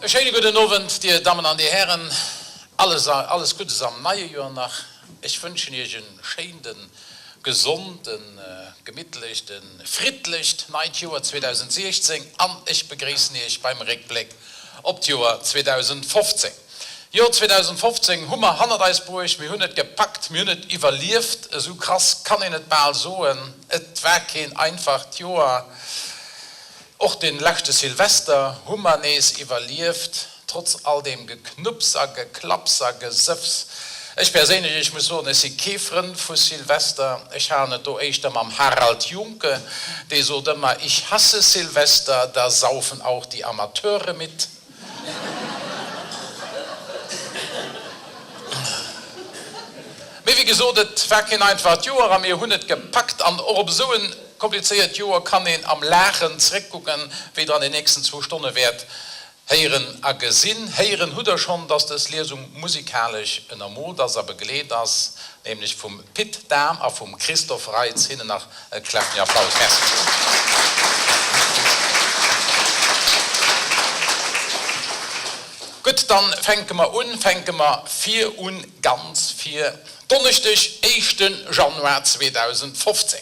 E schéine gudden Owend, Dir Dammen an Dir Hären. Alles, alles Guddes am neie Joer nach. Ech wënschen Iech e schéinen, gesonden, gemittlecht, e friddlecht neit Joer 2016 an ech begréissen Iech beim Réckbléck op d'Joer 2015. D'Joer 2015 hu mer hannert eis bruecht, mir hunn et gepackt, mir hunn et iwwerlieft, esou krass kann een et bal soen. Et war keen einfacht Joer. Och den leschte Silvester hu mer nees iwwerlieft, trotz all deem Geknupps a Geklapps a Gesëffs. Ech perséinlech, ech muss soen, ech si kee Frënd vu Silvester. Ech halen et do éischter mam Harald Juhnke, dee sot ëmmer, Ich hasse Silvester, da saufen auch die Amateure mit. Mee wéi gesot, et war keen einfacht Joer a mir hunn et gepackt. An och op esou e komplizéiert Joer kann een am Laachen zréckkucken, wéi der an den nächsten zwou Stonne wäert héieren a gesinn. Héieren hutt der schonn, dass dës Liesung musikalesch ënnermoolt ass a begleet ass, nämlech vum Pit Dahm a vum Christophe Reitz. Hinnen nach E kläffen Applaus. Merci. Gutt, dann fänke mer un. Fänke mer vir un, ganz vir. Donneschdeg, éischte Januar 2015.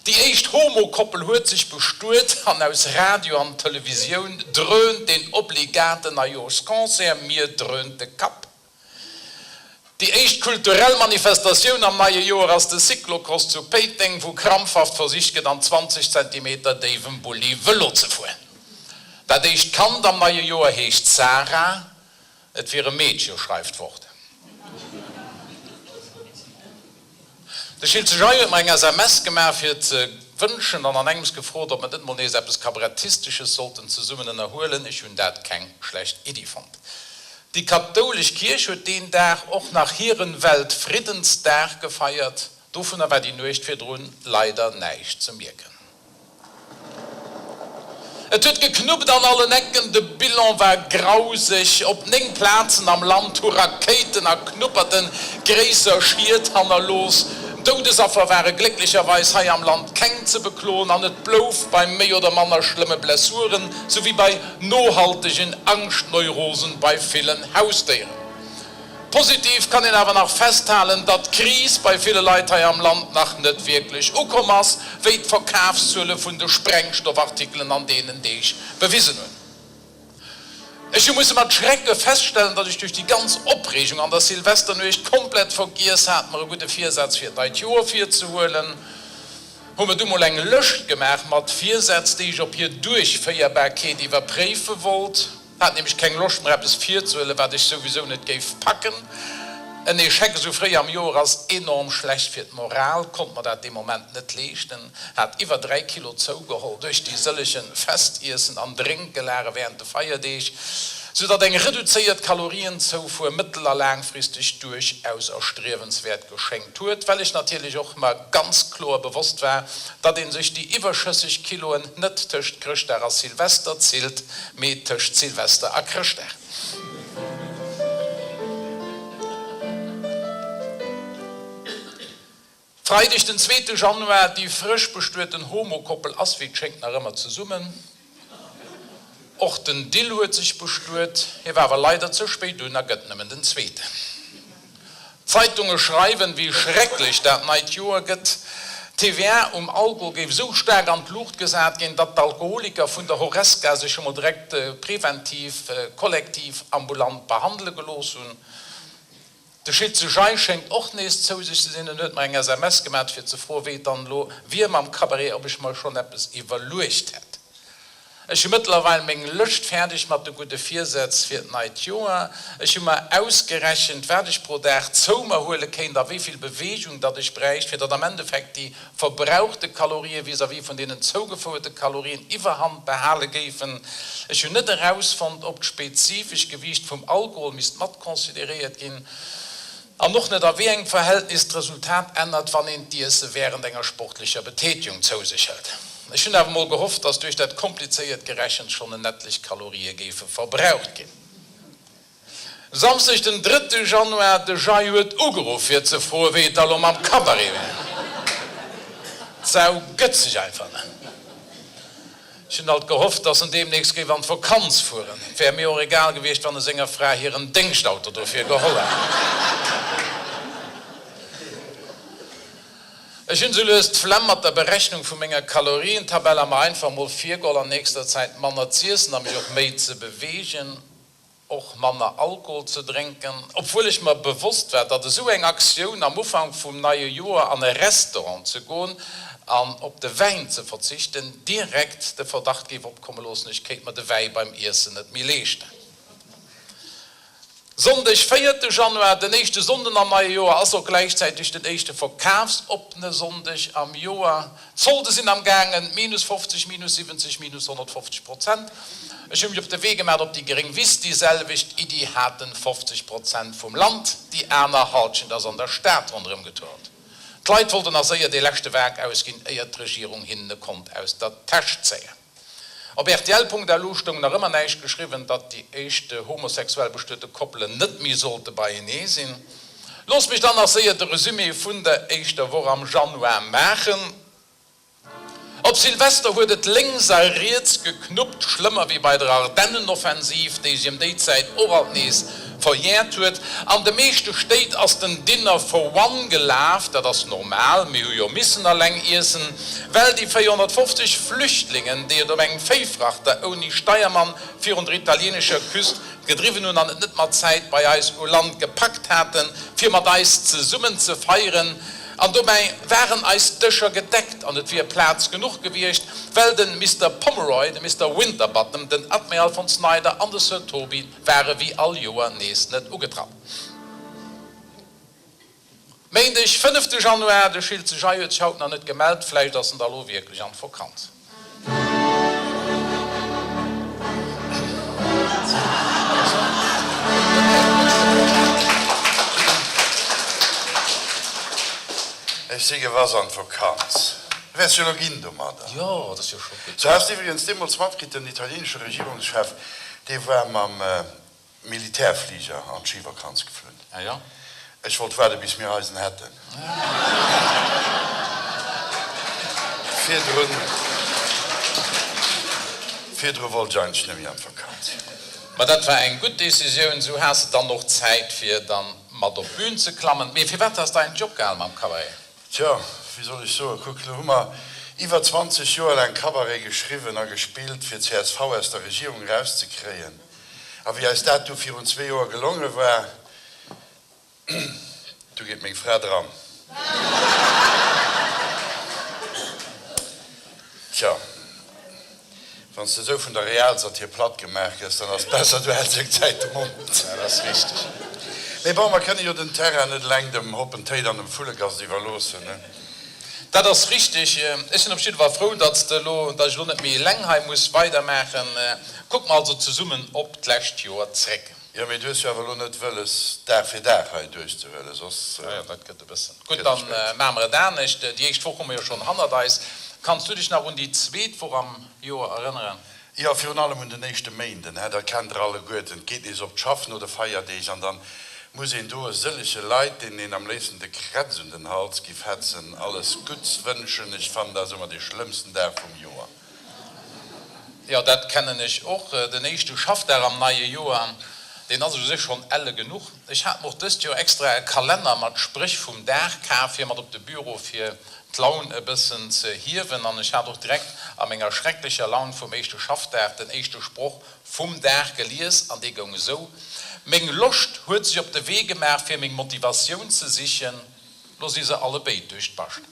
Déi éischt Homo-Koppel huet sech bestuet an aus Radio an Televisioun dröhnt deen obligaten Neijooschconcert Mir dröhnt de Kapp. Déi éischt kulturell Manifestatioun am neie Joer ass de Cyclocross zu Péiteng, wou krampfhaft versicht gëtt an 20 Zentimeter déiwem Bulli Vëlo ze fueren. Dat éischt Kand am neie Joer heescht Sarah, et wier e Meedche, schreift d'Wort. De Schiltze Jay huet mer eng SMS gemaach fir ze wënschen an an engems gefrot, ob mer net mol nees eppes Kabarettistesches sollten zesummen ënnerhuelen. Ech hunn dat keng schlecht Iddi fonnt. Déi kathoulesch Kierch huet deen Dag och nach hiren Weltfriddensdag gefeiert. Dovunner war déi Nuecht virdrun leider näischt ze mierken. Et huet geknuppt an allen Ecken, de Bilan war grauseg. Op 9 Plazen am Land hu Rakéiten a Knupperten gréisser Schied hannerlooss. Doudesaffer ware glécklecherweis hei am Land keng ze bekloen an et blouf bei méi oder manner schlëmme Blessuren, souwéi bei nohaltegen Angschtneurosen bei villen Hausdéieren. Positiv kann een awer nach festhalen, datt d'Kris bei ville Leit hei am Land nach net wierklech ukomm ass, wéi d'Verkafszuele vun de Sprengstoffartikelen an deenen Deeg bewisen hunn. Ech hu musse mat Schrecke feststellen, datt ech duerch déi ganz Opreegung an der Silvesternuecht komplett vergiess hat, mer e gudde Virsaz fir d'neit Joer virzehuelen. Hu mer du mol eng Lëscht gemaach mat Virsätz, déi ech op hir Duerchféierbarkeet iwwerpréife wollt. Hat nämlech keng Loscht mer eppes virzehuelen, wat ech souwisou net géif packen. En Echec esou fréi am Joer ass enorm schlecht fir d'Moral, konnt mer dat dee Moment net leeschten. Hat iwwer 3 Kilo zougeholl duerch déi sëllegen Festiessen an Drénkgelage während de Feierdeeg, sou datt eng reduzéiert Kalorienzoufuer mëttel a laangfristeg duerchaus erstriewenswäert geschéngt huet, well ech natierlech och mer ganz kloer bewosst war, datt een sech déi iwwerschësseg Kiloen net tëscht Chrëschtdag a Silvester zillt, mee tëscht Silvester a Chrëschtdag. Freideg den zweete Januar, Déi frësch bestueten Homo-Koppel ass wéi et schéngt nach ëmmer zesummen. Och den Dill huet sech bestuet, hie war awer leider ze spéit un a gëtt nëmmen den Zweeten. D'Zeitunge schreiwen, wéi schrecklech dat neit Joer gëtt. D'TVA um Alkohol géif esou staark an d'Luucht gesat ginn, datt d'Alkoholiker vun der Horesca sech scho mol direkt preventiv, kollektiv, ambulant behandele gelooss hunn. De Schiltze Jay schéngt och nees zou sech ze sinn. En huet mer eng SMS gemat fir ze froen, wéi et dann elo wier mam Cabaret, ob ech mer schonn eppes iwwerluecht hätt. Ech hu mëttlerweil meng Lëscht fäerdeg mat de gudde Virsätz fir d'neit Joer. Ech hu mer ausgerechent, wat ech pro Dag zou mer huele kéint a wéi vill Beweegung datt ech bräicht, fir datt am Endeffekt déi verbrauchte Kalorië vis-à-vis vun deenen zougefouerte Kalorien iwwerhand behale géifen. Ech hunn net erausfonnt, ob d'spezifesch Gewiicht vum Alkohol misst mat consideréiert ginn an och net a wéi engem Verhältnis d'Resultat ännert, wann een d'Iesse wärend enger sportlecher Betätigung zou sech hëlt. Ech hunn awer mol gehofft, dass duerch dat komplizéiert Gerechent schonn en etlech Kalorië géife verbraucht ginn. Samsdeg den drëtte Januar, De Jay huet ugeruff fir ze froen, wéi et da lo mam Cabaret wär. D'Sau gëtt sech einfach net. Ech hunn alt gehofft, dass en deemnächst géif an d'Vakanz fueren. Et wär mir och egal gewiescht, wann e senger Fra hiren Déngschtauto dofir geholl hätt. Ech hunn sou lues d'Flemm mat der Berechnung vu menger Kalorientabell a mer einfach mol virgeholl, an nächster Zäit manner z'iessen a mech och méi ze beweegen. Och manner Alkohol ze drénken, obwuel ech mer bewosst war, datt esou eng Aktioun am Ufank vum neie Joer an e Restaurant ze goen an op de Wäin ze verzichten, direkt de Verdacht géif opkomme loossen, ech kéint mer de Wäi beim Iessen net méi leeschten. Sonndeg, véierte Januar, den éischte Sonnden am neie Joer, ass och gläichzäiteg den éischte verkafsoppene Sonndeg am Joer. D'Solde sinn am gaangen, minus 50, minus 70, minus 150 Prozent. Ech hu mech op de Wee gemaat op déi gréng Wiss. Déi selwecht Iddi haten 50 Prozent vum Land, déi aner Halschent ass an der Stad ronderëm geturnt. D'Leit wollten nach séier dee leschte Waark ausginn, éiert d'Regierung hinnen e Kont aus der Täsch zéien. Op rtl.lu stoung nach ëmmer näischt geschriwwen, datt déi éischt homosexuell bestuete Koppelen net méi sollte beienee sinn. Looss mech dann nach séier de Resumé vun der éischter Woch am Januar maachen. Op Silvester huet et lénks a riets geknuppt, schlëmmer wéi bei der Ardennenoffensiv, déi sech ëm déi Zäit och alt nees verjäert huet. An de meeschte Stéit ass den Dinner for one gelaf, dat ass normal, mir hu jo missen eleng iessen, well déi 450 Flüchtlingen, déi et op engem Véifrachter ouni Steiermann virun der italienescher Küst gedriwwen hunn an et net mat Zäit bei eis u Land gepackt haten, fir mat eis zesummen ze feieren. An dobäi waren eis Dëscher gedeckt an et wier Plaz genuch gewiescht, well den Mister Pomeroy, de Mister Winterbottom, den Admiral von Snyder an de Sir Toby ware wéi all Joer nees net ugetratt. Méindeg, fënnefte Januar, De Schiltze Jay huet sech haut nach net gemellt, vläicht ass en da lo wierklech an d'Vokanz. Ech si gewass an d'Vokanz. Wäers jo lo ginn domadder. Jo, dat ass jo scho gutt. Sou, has de iwwregens deemools matkritt, den italienesche Regierungschef, dee war mam Militärfliger an d'Schivakanz geflunn. Ah jo? Ech wollt waarde bis mir eisen hätten. Virdrun, virdru wollt ech eigentlech net méi an d'Vakanz. Ma dat war eng gutt Decisioun, sou has de dann och Zäit fir dann mat op d'Bühn ze klammen. Mee firwat has de eigentlech opgehal mam Cabaret? Tjo, wéi soll ech soen, kuck, lo hu mer iwwer 20 Joer laang Cabaret geschriwwen a gespillt fir csv aus der Regierung erauszekréien. A wéi eis dat du virun zwee Joer gelonge war, du geet meng Fra dran. Tjo, wann s de esou vun der Realsatir platt gemaach gëss, dann ass et besser, du häls eng Zäit de Mond. Dat ass richteg. Mee bon, mer kënne jo den Terrain net eleng dem Hoppentéit an dem Vullegast iwwerloossen, ne? Dat ass richteg. Ech sinn op jidde Fall frou, datt s de elo, datt ech elo net méi eleng hei muss weidermaachen. Kucke mer also zesummen op d'lescht Joer zréck. Jo, mee du hues jo awer elo net wëlles, Dag fir Dag hei duerchzehuelen, soss. Jo, jo, dat gëtt e bëssen. Gutt, da maache mer et anescht. Déi éischt Woch hu mer jo schonn hannert eis. Kanns du dech nach un déi zweet Woch am Joer erënneren? Jo, virun allem un den éischte Méinden, hä, dat kennt der alleguerten, et geet nees op d'Schaff no de Feierdeeg an dann muss een do e sëllege Leit, deenen een am léifsten de Krätz un den Hals giff hetzen, alles Gutts wënschen. Ech fannen, dat ass ëmmer dee schlëmmsten Dag vum Joer. Jo, dat kennen ech och. Den éischte Schaffdag am neie Joer, deen ass u sech schonn elle genuch. Ech hat mer och dëst Joer extra e Kalenner mat Spréch vum Dag kaf, fir mat op de Büro, fir d'Laun e bëssen ze hiewen. An ech hat och direkt a menger schrecklecher Laun vum éischte Schaffdag den éischte Sproch vum Dag gelies, an dee goung esou, Meng Loscht huet sech op de Wee gemaach, fir meng Motivatioun ze sichen. Lo si se allebéid duerch d'Bascht.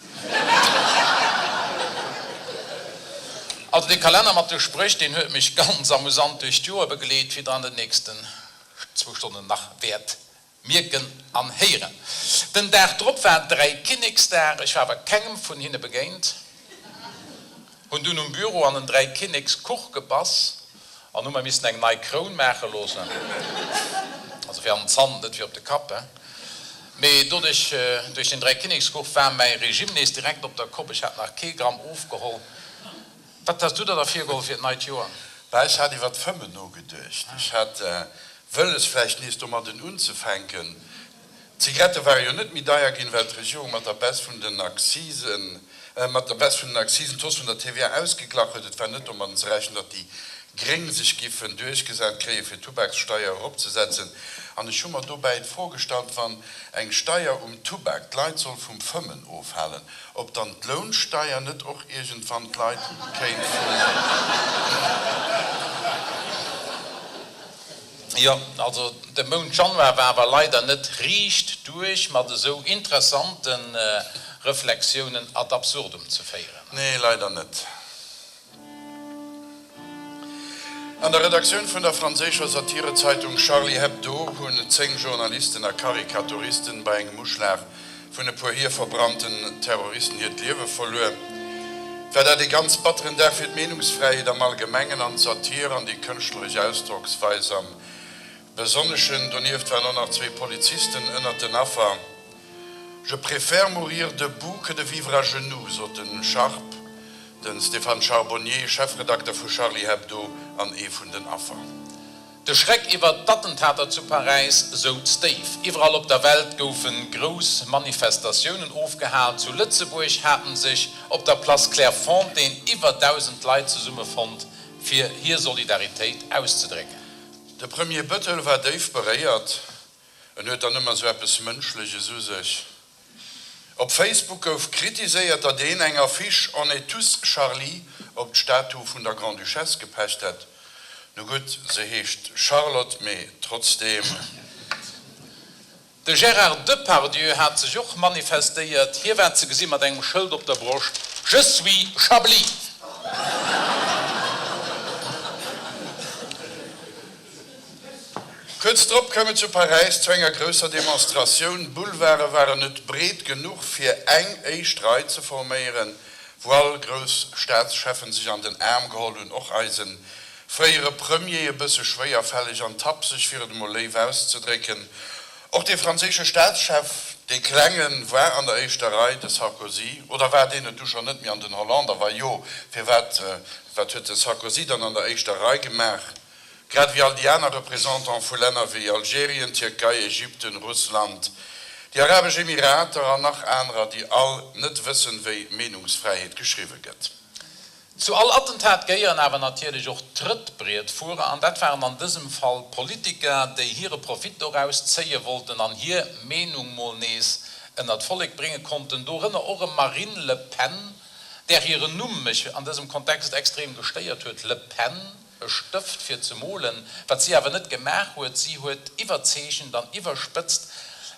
Also dee Kalenner mat de Spréch, deen huet mech ganz amusant duerch d'Joer begleet, wéi der an den nächsten zwou Stonnen nach wäert mierken an héieren. Den Dag drop war Dräikinneksdag, ech war awer kengem vun hinne begéint. Hunn dunn um Büro an en Dräikinnekskuch gebass an hu mer missen eng nei Kroun maache loossen, also fir an den Zant, net fir op de Kapp, he. Mee doduerch, duerch den Dräikinnekskuch war mäi Regime nees direkt op der Kopp, ech hat nach kee Gramm ofgeholl. Wat has du der da virgeholl fir d'neit Joer? Bah, ech hat iwwer d'Fëmmen nogeduecht. Ech hat wëlles, vläicht nees domadden unzefänken. D'Zigarette ware jo net méi deier ginn, well d'Regierung mat der Baisse vun den Accisen. Mat der Baisse vun den Akzisen d'Hausse vun der TVA ausgeglach huet. Et war net domadden ze rechnen, datt déi Gréng sech giffen duerchgesat kréien, fir d'Tubakssteier eropzesetzen. An ech hu mer dobäi d'Fro gestallt, wann eng Steier um Tubak d'Leit soll vum Fëmmen ofhalen, ob dann d'Lounsteier net och iergendwann d'Leit kéint vum. Jo, also de Mount Januar war awer leider net riicht duerch mat esou interessante Reflexiounen ad absurdum ze féieren. Nee, leider net. An der Redaktioun vun der franséischer Satirezeitung Charlie Hebdo hunn 10 Journalisten a Karikaturisten bei engem Uschlag vun e puer hierverbrannten Terroristen hiert Liewe verluer. War dat ee ganz batteren Dag fir d'Meenungsfräiheet am Allgemengen an d'Satir an déi kënschtleresch Ausdrocksweis am Besonneschen. Donieft waren och nach zwee Polizisten ënnert den Affer. Je préfère mourir debout que de vivre à genoux, sot de Charb, de Stéphane Charbonnier, Chefredakter vu Charlie Hebdo an ee vun den Affer. De Schreck iwwer d'Attentater zu Paräis souz déif. Iwwerall op der Welt goufe grouss Manifestatiounen ofgehal. Zu Lëtzebuerg haten sech op der Place Clairefontaine iwwer 1.000 Leit zesummefonnt, fir hir Solidaritéit auszedrécken. De Premier Bettel war déif beréiert. En huet dann ëmmer esou eppes Mënschleches u sech. Op Facebook gouf kritiséiert, datt een eng Affiche On est tous Charlie op d'Statu vun der Grande-Duchesse gepecht hätt. Nu gutt, se heescht Charlotte, mee trotzdeem. De Gérard Depardieu hat sech och manifestéiert. Hie war ze gesi mat engem Schëld op der Broscht, Je suis Chablis! Kuerz drop koum et zu Paräis zu enger grousser Demonstratioun. D'Boulevarde waren net breet genuch fir eng éischt Rei ze forméieren, wou all grouss Staatscheffen sech an den Aarm geholl hunn, och eise fréiere Premier, e bësse schwéierfälleg an tapseg, fir et emol léif auszedrécken. Och dee franséische Staatschef, dee Klengen, war an der éischter Rei, de Sarkozy. Oder war deen et du schonn net méi? An den Hollande? A wa jo, firwat? Wat huet de Sarkozy dann an der éischter Rei gemaach? Grad ewéi all déi aner Représentante vu Länner wéi Algerien, Tierkei, Ägypten, Russland, déi Arabesch Emirater an nach anerer, déi all net wëssen, wéi Meenungsfräiheet geschriwwe gëtt. Zu all Attentat gehéieren awer natierlech och Trëttbrietfuerer, an dat waren an dësem Fall Politiker, déi hire Profit doraus zéie wollten an hir Meenung mol nees ënnert d'Vollek brénge konnten, dorënner och e Marine Le Pen, där hiren Numm mech an dësem Kontext extrem gestéiert huet, Le Pen. E Stëft fir ze molen, wat si awer net gemaach huet, si huet iwwerzeechent an iwwerspëtzt.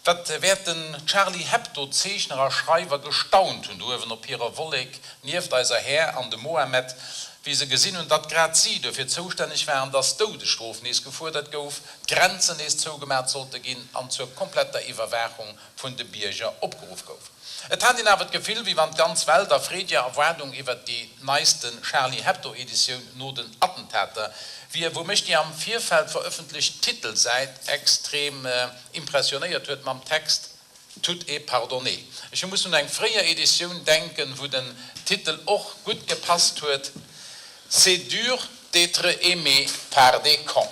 Wat wäert den Charlie Hebdo Zeechner a Schreiwer gestaunt hunn, do uewen op hirer Wollek nieft eiser Här an dem Mohammed, wéi se gesinn hunn, datt grad si duerfir zoustänneg waren, datt d'Doudesstrof nees gefuerdert gouf, d'Grenzen nees zougemat sollte ginn an zur kompletter Iwwerwaachung vun de Bierger opgeruff gouf. Et hat een awer d'Gefill, wéi wann d'ganz Welt a freediger Erwaardung iwwert déi neiste Charlie Hebdo-Editioun no den Attentater wier, wou mech déi am Virfeld verëffentlecht Titelsäit extrem impressionéiert huet mam Text Tout est pardonné. Ech hu mussen un eng fréier Editioun denken, wou den Titel och gutt gepasst huet, C'est dur d'être aimé par des cons.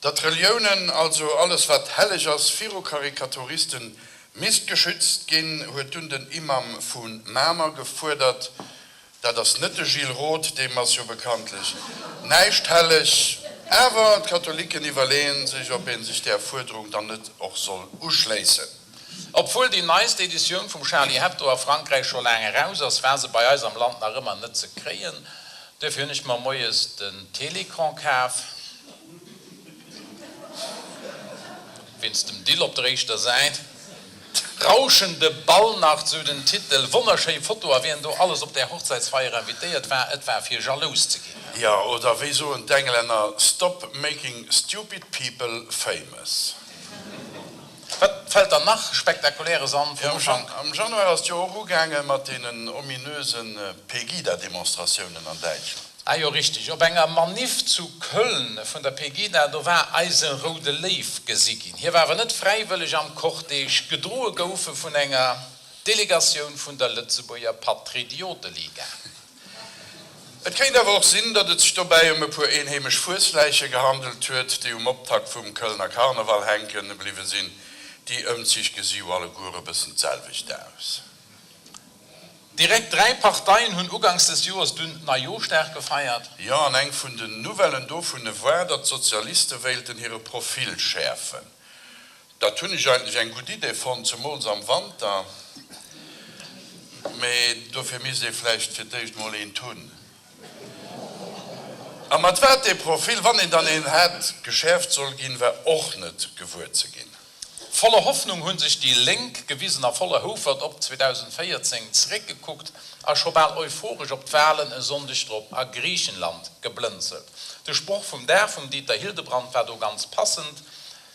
Datt Reliounen, also alles wat helleg ass, viru Karikaturisten misst geschützt ginn, huet dunn den Imam vu Mamer gefuerdert. Dat ass net de Gilles Roth, deem ass jo bekanntlech näischt helleg. Awer d'Katholiken iwwerleeën sech, ob ee sech där Fuerderung dann net och soll uschléissen. Obwuel déi neist Editioun vum Charlie Hebdo a Frankräich scho laang eraus ass, war se bei eis am Land nach ëmmer net ze kréien. Duerfir hunn ech mer moies den Télécran kaf, wéinst dem Dill op der éischter Säit. Rauschende Ballnacht, sou den Titel. Wonnerschéi Foto, a wien do alles op där Hochzäitsfeier invitéiert war, et war fir jalous ze ginn. Jo, oder wéi soen d'Englänner, Stop making stupid people famous. Wat fält der nach Spektakuläres an vum Ufank? Am Januar ass et jo och ugaange mat deenen ominöse Pegida-Demonstratiounen an Däitschland. Ah jo, richteg. Op enger Maniff zu Köln vun der Pegida, do war eise roude Léiw gesi ginn. Hie war awer net fräiwëlleg am Cortège, gedroe gouf e vun enger Delegatioun vun der Lëtzebuerger Patridioteliga. Et kéint awer och sinn, datt et sech dobäi ëm e puer eenheemesch Fuesläiche gehandelt huet, déi um Optakt vum Kölner Karneval hänke bliwwe sinn. Déi Ëmzich gesi jo alleguer e bëssen d'selwecht aus. Direkt 3 Parteien hunn uganks des Joers dunn Neijooschdag gefeiert. Jo, an eng vun den Nouvellen dovun war, datt d'Sozialiste wéilten hire Profil schäerfen. Dat hunn ech eigentlech eng gutt Idee fonnt, zemools am Wanter. Mee dofir misst ee vläicht fir d'éischt mol eent hunn. A mat wat dee Profil, wann een dann een hätt, geschäerft soll ginn, war och net gewuer ze ginn. Voller Hoffnung hu sech déi Lénk gewisen a voller Houfert op 2014 zeréckgekuckt a scho bal euphoresch op d'Walen e Sonndeg drop a Griichenland geblënzelt. De Sproch vum Dag vum Dieter Hildebrand war do ganz passend,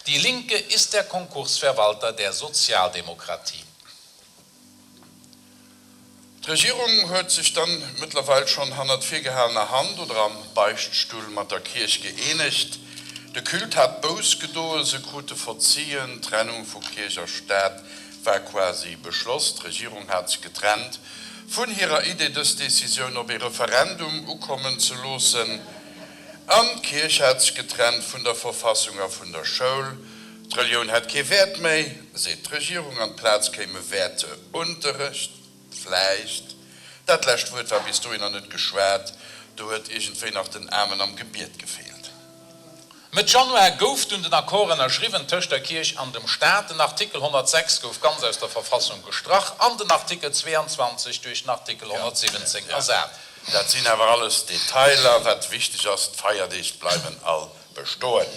Die Linke ist der Konkursverwalter der Sozialdemokratie. D'Regierung huet sech dann mëttlerweil schonn hannert virgehalener Hand oder am Beichtstull mat der Kierch gëeenegt. De Culte hat Bouss gedoe, se krute verzien, d'Trennung vu Kierch a Staat war quasi beschloss. D'Regierung hat sech getrennt vun hirer Idee, dës Decisioun op ee Referendum ukommen ze loossen. An d'Kierch hat sech getrennt vun der Verfassung a vun der Schoul. D'Relioun hätt kee Wäert méi, seet d'Regierung, an d'Plaz kéime Wäerteunterrecht. Vläicht. Dat lescht Wuert war bis dohinner net geschwat, do huet iergendwéi nach den Amen am Gebiet gefeelt. Mëtt Januar gouf dunn den Accord ënnerschriwwen tëscht der Kierch an dem Staat. Den Artikel 106 gouf ganz aus der Verfassung gestrach an den Artikel 22 duerch den Artikel 117 ersat. Dat sinn awer alles Detailer. Wat wichteg ass, d'Feierdeeg bleiwen all bestoen.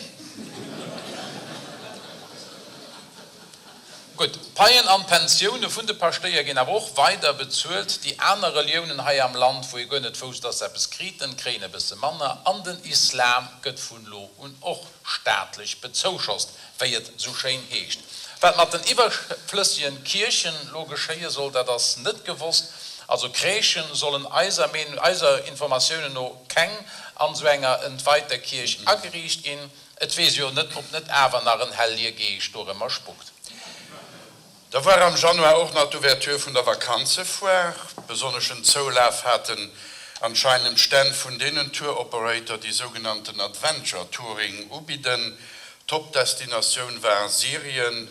Gutt, d'Paien an d'Pensioune vun de Paschtéier ginn awer och weider bezuelt. Déi aner Reliounen hei am Land, wou ee guer net wousst, dass se eppes kriten, kréien e bësse manner. An den Islam gëtt vun lo un och staatlech bezouschost, wéi et sou schéin heescht. Wat mat den iwwerflëssegen Kierchen lo geschéie soll, dat ass net gewosst. Also Crèchen sollen eiser Meenung, eiser Informatiounen no keng an sou enger entweiter Kierch ageriicht ginn. Et weess jo net, ob net awer nach en hellige Geescht dorëmmer spukt. Da war am Januar och nach d'Ouverture vun der Vakanzefoire. Besonneschen Zoulaf haten anscheinend d'Stänn vun deenen Tour Operator, déi sougenannten Adventure Touring ubidden. Top-Destinatioun war Syrien,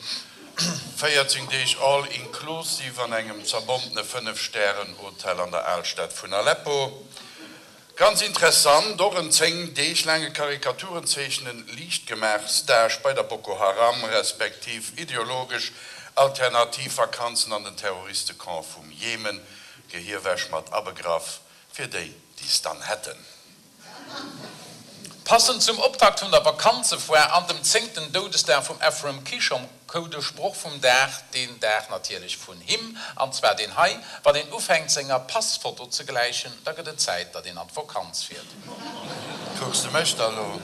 14 Deeg all inclusive an engem zerbombene 5 Stären Hotel an der Alstad vun Aleppo. Ganz interessant och en 10 Deeg laange Karikaturenzeechnen liichtgemaach Stage bei der Boko Haram respektiv ideologesch alternativ Vakanzen an den Terroristecamp vum Jemen, Gehierwäsch mat abegraff fir déi déi s dann hätten. Passend zum Optakt vun der Vakanzefoire an dem zéngten Doudesdag vum Ephraim Kishon kouw de Sproch vum Dag, deen Dag natierlech vun him, an zwar deen hei, Wann een ufänkt senger Passfoto ze gläichen, da gëtt et Zäit, datt een an d'Vokanz fiert. Kucks de mech da lo?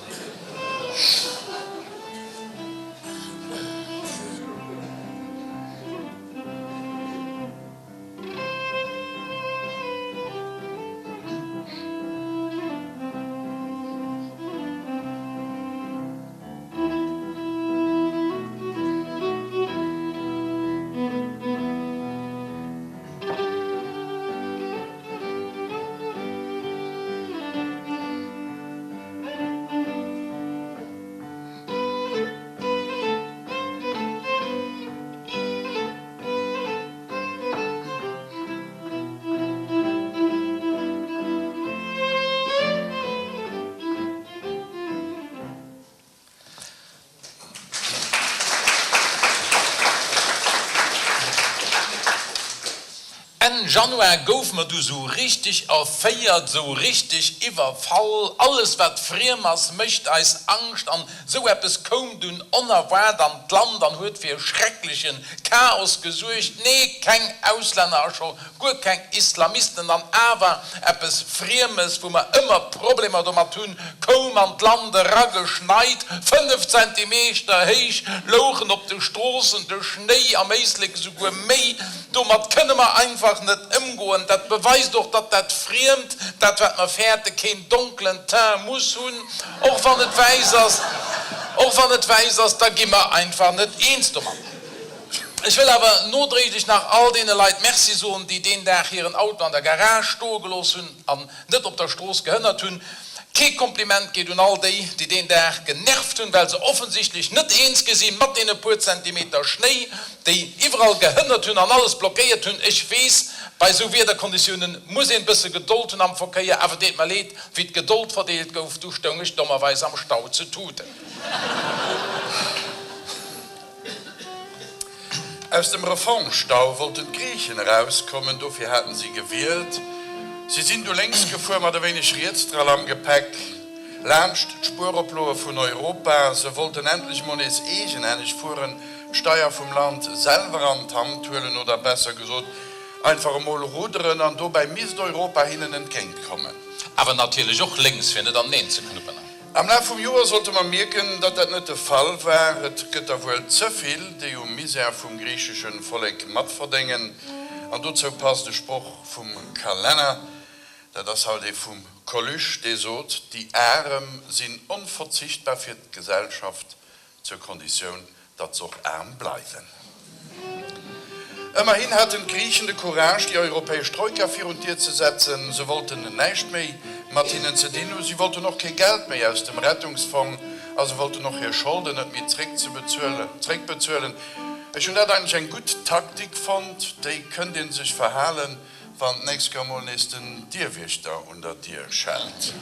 Enn Januar gouf mer du sou richteg erféiert, sou richteg iwwerfall. Alles wat friem ass, mécht eis Angscht an sou eppes koum dunn onerwaart an d'Land an huet fir schrecklechen Chaos gesuergt. Nee, keng Auslänner a scho guer keng Islamisten an awer eppes Friemes, wou mer ëmmer Problemer domat hunn, koum an d'Land erageschneit. 5 Zentimeter héich louchen op de Stroossen de Schnéi, am Éislek esouguer méi. Domat kënne mer einfach net ëmgoen. Dat beweist och, datt dat Friemt, dat wat mer fäerte, keen donklen Teint muss hunn, och wann et wäiss ass. Och wann et wäiss ass, da gi mer einfach net eens domat. Ech wëll awer nodréiglech nach all deene Leit Merci soen, déi deen Dag hiren Auto an der Garage stoe gelooss hunn an net op der Strooss gehënnert hunn. Kee Kompliment geet un all déi, déi deen Dag genervt hunn, well se offensichtlech net eens gi si mat deene puer Zentimeter Schnéi, déi iwwerall gehënnert hunn an alles blockéiert hunn. Ech weess, bei esou Wiederkonditiounen muss een bësse Gedold hunn am Verkéier, awer deet mer leed, wéi d'Gedold verdeelt gouf, du stoung ech dommerweis am Stau ze tuten. Aus dem Reformstau wollten d'Griichen erauskommen, dofir haten si gewielt. Si sinn du lénks gefuer mat e wéineg Rietsdrall am Gepäck, laanscht d'Spueroploe vun Europa. Se wollten endlech mol nees eegenhänneg fueren, d'Steier vum Land selwer an d'Hand huelen oder besser gesot einfach emol rudderen an dobäi misst Europa hinnen entgéintkommen. Awer natierlech och lénks, fir net aneneen ze knuppen. Am Laf vum Joer sollte mer mierken, datt dat net de Fall war. Et gëtt der wuel ze vill, déi um Misär vum griichesche Vollek matverdéngen. An dozou passt e Sproch vum Kalenner, dat ass halt ee vum Coluche, dee sot, Déi Arem sinn onverzichtbar fir d'Gesellschaft, zur Konditioun, datt s'och aarm bleiwen. Ëmmerhin haten d'Griichen de Courage, déi europäesch Troika virun d'Dier ze setzen. Se wollten näischt méi mat hinnen ze dinn hu, si wollten och kee Geld méi aus dem Rettungsfong a se wollten och hir Scholden net méi zréckbezuelen. Ech hunn dat eigentlech eng gutt Taktik fonnt, déi kënnt ee sech verhalen, wann d'nächst Kéier mol nees den Dierwiechter un der Dier schellt.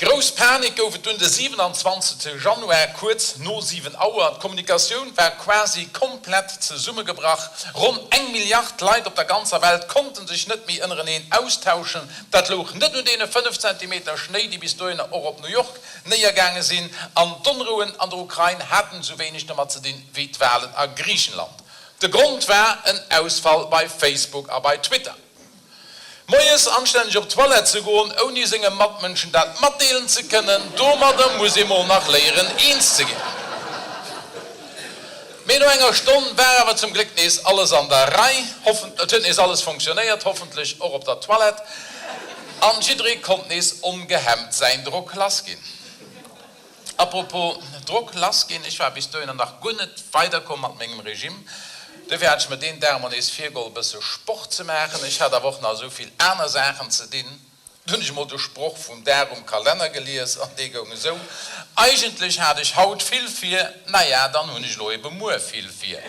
Grouss Panik gouf et dunn de 27 Januar kuerz no 7 Auer. D'Kommunikatioun war quasi komplett zesummegebrach. Ronn eng Milliard Leit op der ganzer Welt konnte sech net méi ënnereneen austauschen. Dat louch net un deene 5 Zentimeter Schnéi, déi bis dohinner och op New York néiergaange sinn. An d'Onrouen an der Ukrain haten esou wéineg domat ze dinn, wéi d'Walen a Griichenland. De Grond war en Ausfall bei Facebook a bei Twitter. Moies anstänneg op d'Toilette ze goen, ouni senge Matmënschen dat matdeelen ze kënnen, domadder muss ee mol nach léieren eens ze ginn. Mee no enger Stonn war awer zum Gléck nees alles an der Rei, et huet nees alles funktionéiert, hoffentlech och op der Toilette, an jidderee konnt nees ongehemmt säin Drock lassginn. Apropos Drock lass ginn, ech war bis dohinner nach guer net weiderkomm mat mengem Regime. Dofir hat ech mer deen Dag mol nees virgeholl e bësse Sport ze maachen. Ech hat awer och nach esou vill aner Saachen ze dinn. Du hunn ech mol de Sproch vum Dag um Kalenner gelies an dee goung esou, Eigentlech hat ech haut vill vir, naja, dann hunn ech elo ebe muer vill vir.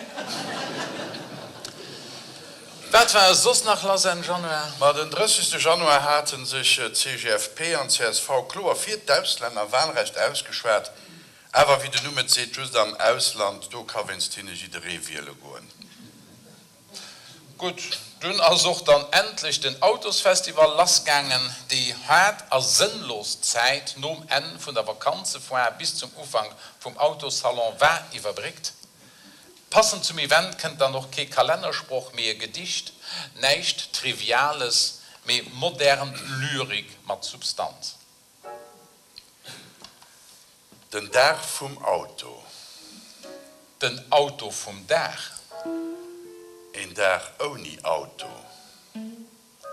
Wat war soss nach lass Enn Januar? Ma den 30 Januar hate sech CGFP an csv kloer fir d'Auslännerwahlrecht ausgeschwat. Awer wéi den Numm et seet, just am Ausland, do ka wéinst hinne jidderee wiele goen. Gutt, dunn ass och dann endlech den Autosfestival lassgaangen. Déi haart a sënnlos Zäit nom Enn vun der Vakanzefoire bis zum Ufank vum Autossalon war iwwerbréckt. Passend zum Event kënnt dann och kee Kalennersproch, mee e Gedicht, näischt Triviales, mee modern Lyrik mat Substanz. Den Dag vum Auto. Den Auto vum Dag. Een Dag ouni Auto.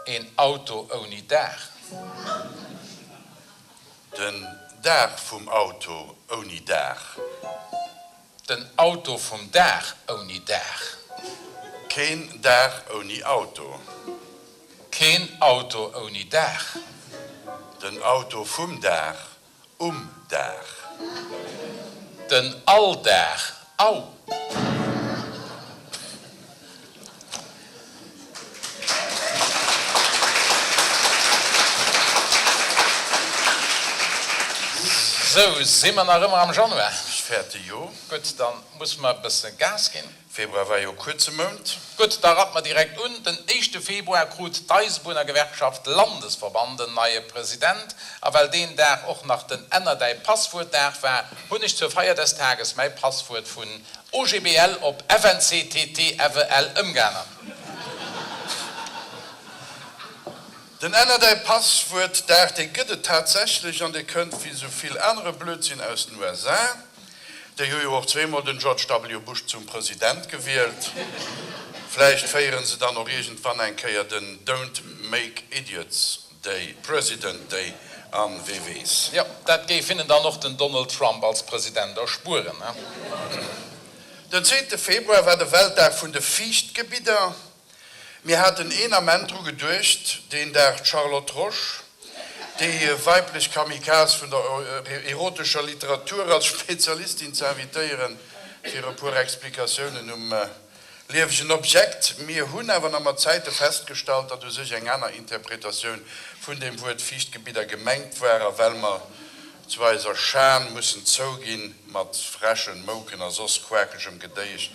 Een Auto ouni Daach. Den Dag vum Auto ouni Daach. Den Auto vum Dag ouni Daach. Keen Dag ouni Auto. Keen Auto ouni Daach. Den Auto vum Dag Um Dag. Den Alldag, au! Sou, si mer nach ëmmer am Januar? Ech fäerte jo. Gutt, da musse mer e bësse Gas ginn. Februar war jo e kuerze Mount. Gutt, da rappe mer direkt un. Den éischte Februar krut d'Eisebunnergewerkschaft Landesverband en neie President. A well deen Dag och nach den Änner däi Passwuert-Dag war, hunn ech zur Feier des Tages mäi Passwuert vun OGBL op FNCTTFEL ëmgeännert. Den Änner däi Passwuert-Dag, dee gëtt et tatsächlech an dee kënnt wéi esou vill anere Blödsinn aus den USA. Déi hu jo och zweemol den George W. Bush zum President gewielt. Vläicht féieren se dann och iergendwann eng Kéier den Don't make idiots day, President Day an, wee weess. Jo, dat géif hinnen dann och den Donald Trump als President erspueren, ne? Den zweete Februar war de Weltdag vun de Fiichtgebidder. Mir haten een Ament dru geduecht, deen Dag d'Charlotte Roche. Déi weiblech Kamikaze vun der erotescher Literatur als Spezialistin ze invitéieren, fir e puer Explikatiounen um liewegen Objekt. Mir hunn awer nach mat Zäite festgestallt, datt u sech eng aner Interpretatioun vun dem Wuert Fiichtgebidder gemengt war, a well mer zu eiser Schan mussen zouginn, mat Fräschen, Mouken a soss quakegem Gedéiesch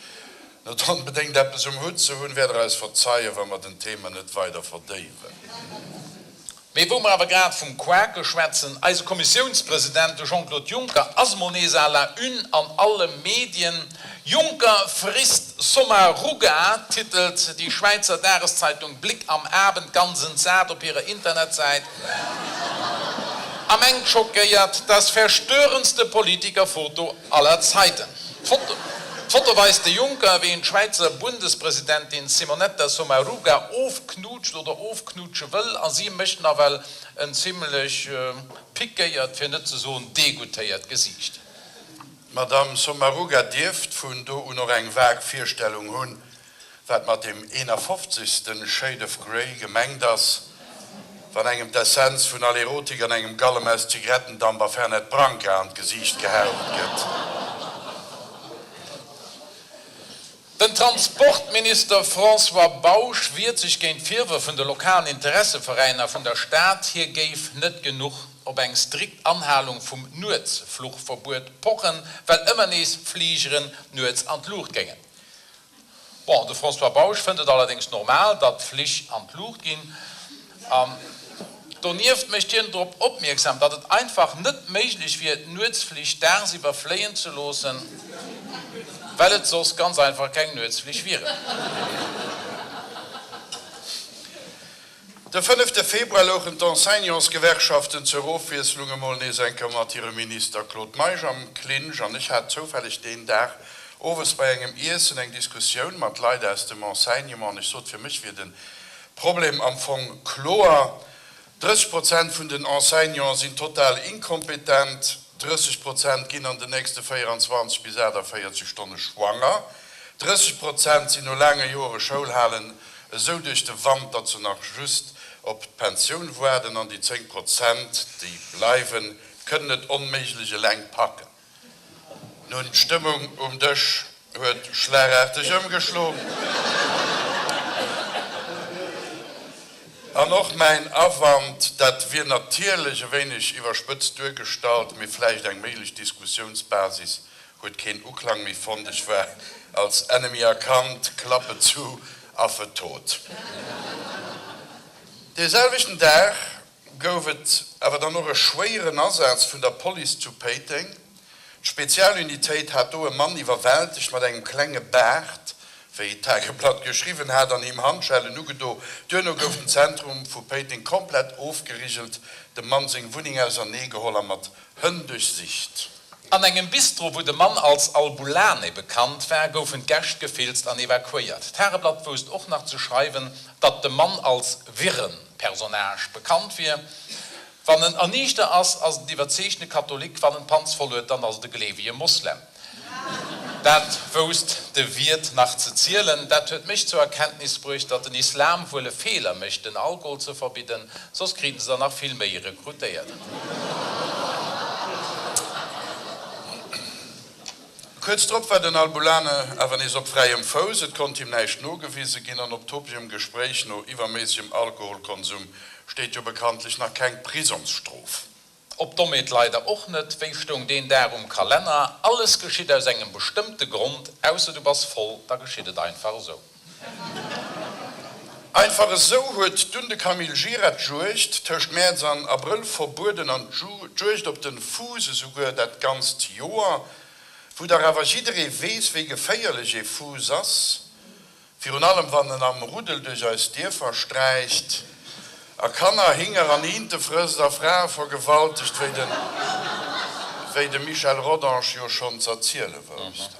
net onbedéngt eppes um Hutt ze hunn, wäert Der eis verzeien, wa mer den Thema net weider verdéiwen. Mee wou mer awer grad vum Quake schwätzen, eise Kommissiounspresident, de Jean-Claude Juncker, ass mol nees à la une an alle Medien. Juncker frisst Sommaruga, titelt déi Schwäizer Dageszeitung Blick am Abend ganz entsat op hirer Internetsäit a mengt schockéiert, Das verstörendste Politikerfoto aller Zeiten. D'Foto weist de Juncker, wéi en d'Schwäizer Bundespresidentin Simonetta Sommaruga ofknutscht oder ofknutsche wëll, a si mécht nawell en zimmlech pikéiert, fir net ze soen degoutéiert Gesiicht. D'Madame Sommaruga dierft vun do un och eng vag Virstellung hunn, wat mat dem 51. Shade of Grey gemengt ass, wann engem d'Essenz vun all Erotik an engem Gallem aus Zigarettendamp a Fernet Branca an d'Gesiicht gehaucht gëtt. Den Transportminister François Bausch wiert sech géint d'Virwërf vun de lokalen Interesseveräiner vun der Stad, hie géif net genuch op eng strikt Anhalung vum Nuetsfluchverbuet pochen, well ëmmer nees Fligeren nuets an d'Luucht géingen. Bon, de François Bausch fënnt et allerdéngs normal, datt d'Flich an d'Luucht ginn. An donieft mécht hien drop opmierksam, datt et einfach net méiglech wier, d'Nuetsflich daagsiwwer fléien ze loossen, well et soss ganz einfach keng Nuetsflich wieren. De fënnefte Februar louchen d'Enseignantsgewerkschaften zur Ofwiesslung emol nees eng Kéier mat hirem Minister Claude Meisch am Clinch an ech hat zoufälleg deen Dag owes bei engem Iessen eng Diskussioun mat Leit aus dem Enseignement an ech sot, fir mech wier de Problem am Fong kloer, 30 Prozent vun den Enseignanten sinn total inkompetent, 30 Prozent ginn an den nächste 24 bis 48 Stonne schwanger, 30 Prozent sinn no laange Joere Schoulhalen esou duerch de Wand, datt se nach just op d'Pensioun waarden, an déi 10 Prozent, déi bleiwen, kënnen et onméiglech eleng packen. Nun, d'Stëmmung um Dësch huet schlagaarteg ëmgeschloen. An och mäin Awand, dat wier natierlech e wéineg iwwerspëtzt duergestallt, mee vläicht eng méiglech Diskussiounsbasis, huet keen Uklang méi fonnt. Ech war als Ennemi erkannt, Klappe zu, Affe tot. Dee selwechten Dag gouf et awer dann och e schwéieren Asaz vun der Police zu Péiteng. D'Spezialunitéit hat do e Mann iwwerwältegt mat engem klenge Baart, wéi d'Tageblatt geschriwwen hat, an him Handschellen ugedo. Duerno gouf den Zentrum vu Péiteng komplett ofgerigelt, dem Mann seng Wunneng auserneegeholl a mat Hënn duerchsicht. An engem Bistro, wou de Mann als Albulane bekannt war, goufen d'Gäscht gefilzt an evakuéiert. D'Tageblatt wousst och nach ze schreiwen, datt de Mann als wirren Personnage bekannt wier. Wann en erniichter ass, ass et en iwwerzeegtene Katholik, wann en d'Panz voll huet, dann ass et e gleewege Moslem. Dat wousst de Wiert nach ze zielen. Dat huet mech zur Erkenntnis bruecht, datt den Islam wuel e Feeler mécht, den Alkohol ze verbidden, soss kriten se der nach vill méi rekrutéiert. Kuerz drop war den Al-Bulane awer nees op fräiem Fouss, et konnt him näischt nogewise ginn an op topegem Gespréich no iwwerméissegem Alkoholkonsum steet jo bekanntlech nach keng Prisongsstrof. Op Dommheet leider och net. Wéi stoung deen Dag um Kalenner? Alles geschitt aus engem bestëmmte Grond, ausser du bass voll, da geschitt et einfach esou. Einfach esou huet dunn de Camille Gira d'Juegd tëscht Mäerz an Abrëll verbueden an d'Juegd op den Fuuss esouguer dat ganzt Joer. Wou dach awer jidderee weess wéi geféierlech ee Fuuss ass, virun allem wann en am Ruddel duerch eis Dierfer sträicht a Kanner, Hinger an Inte frësst a Frae vergewaltegt, wéi de Michel Rodange jo schonn z'erziele wousst.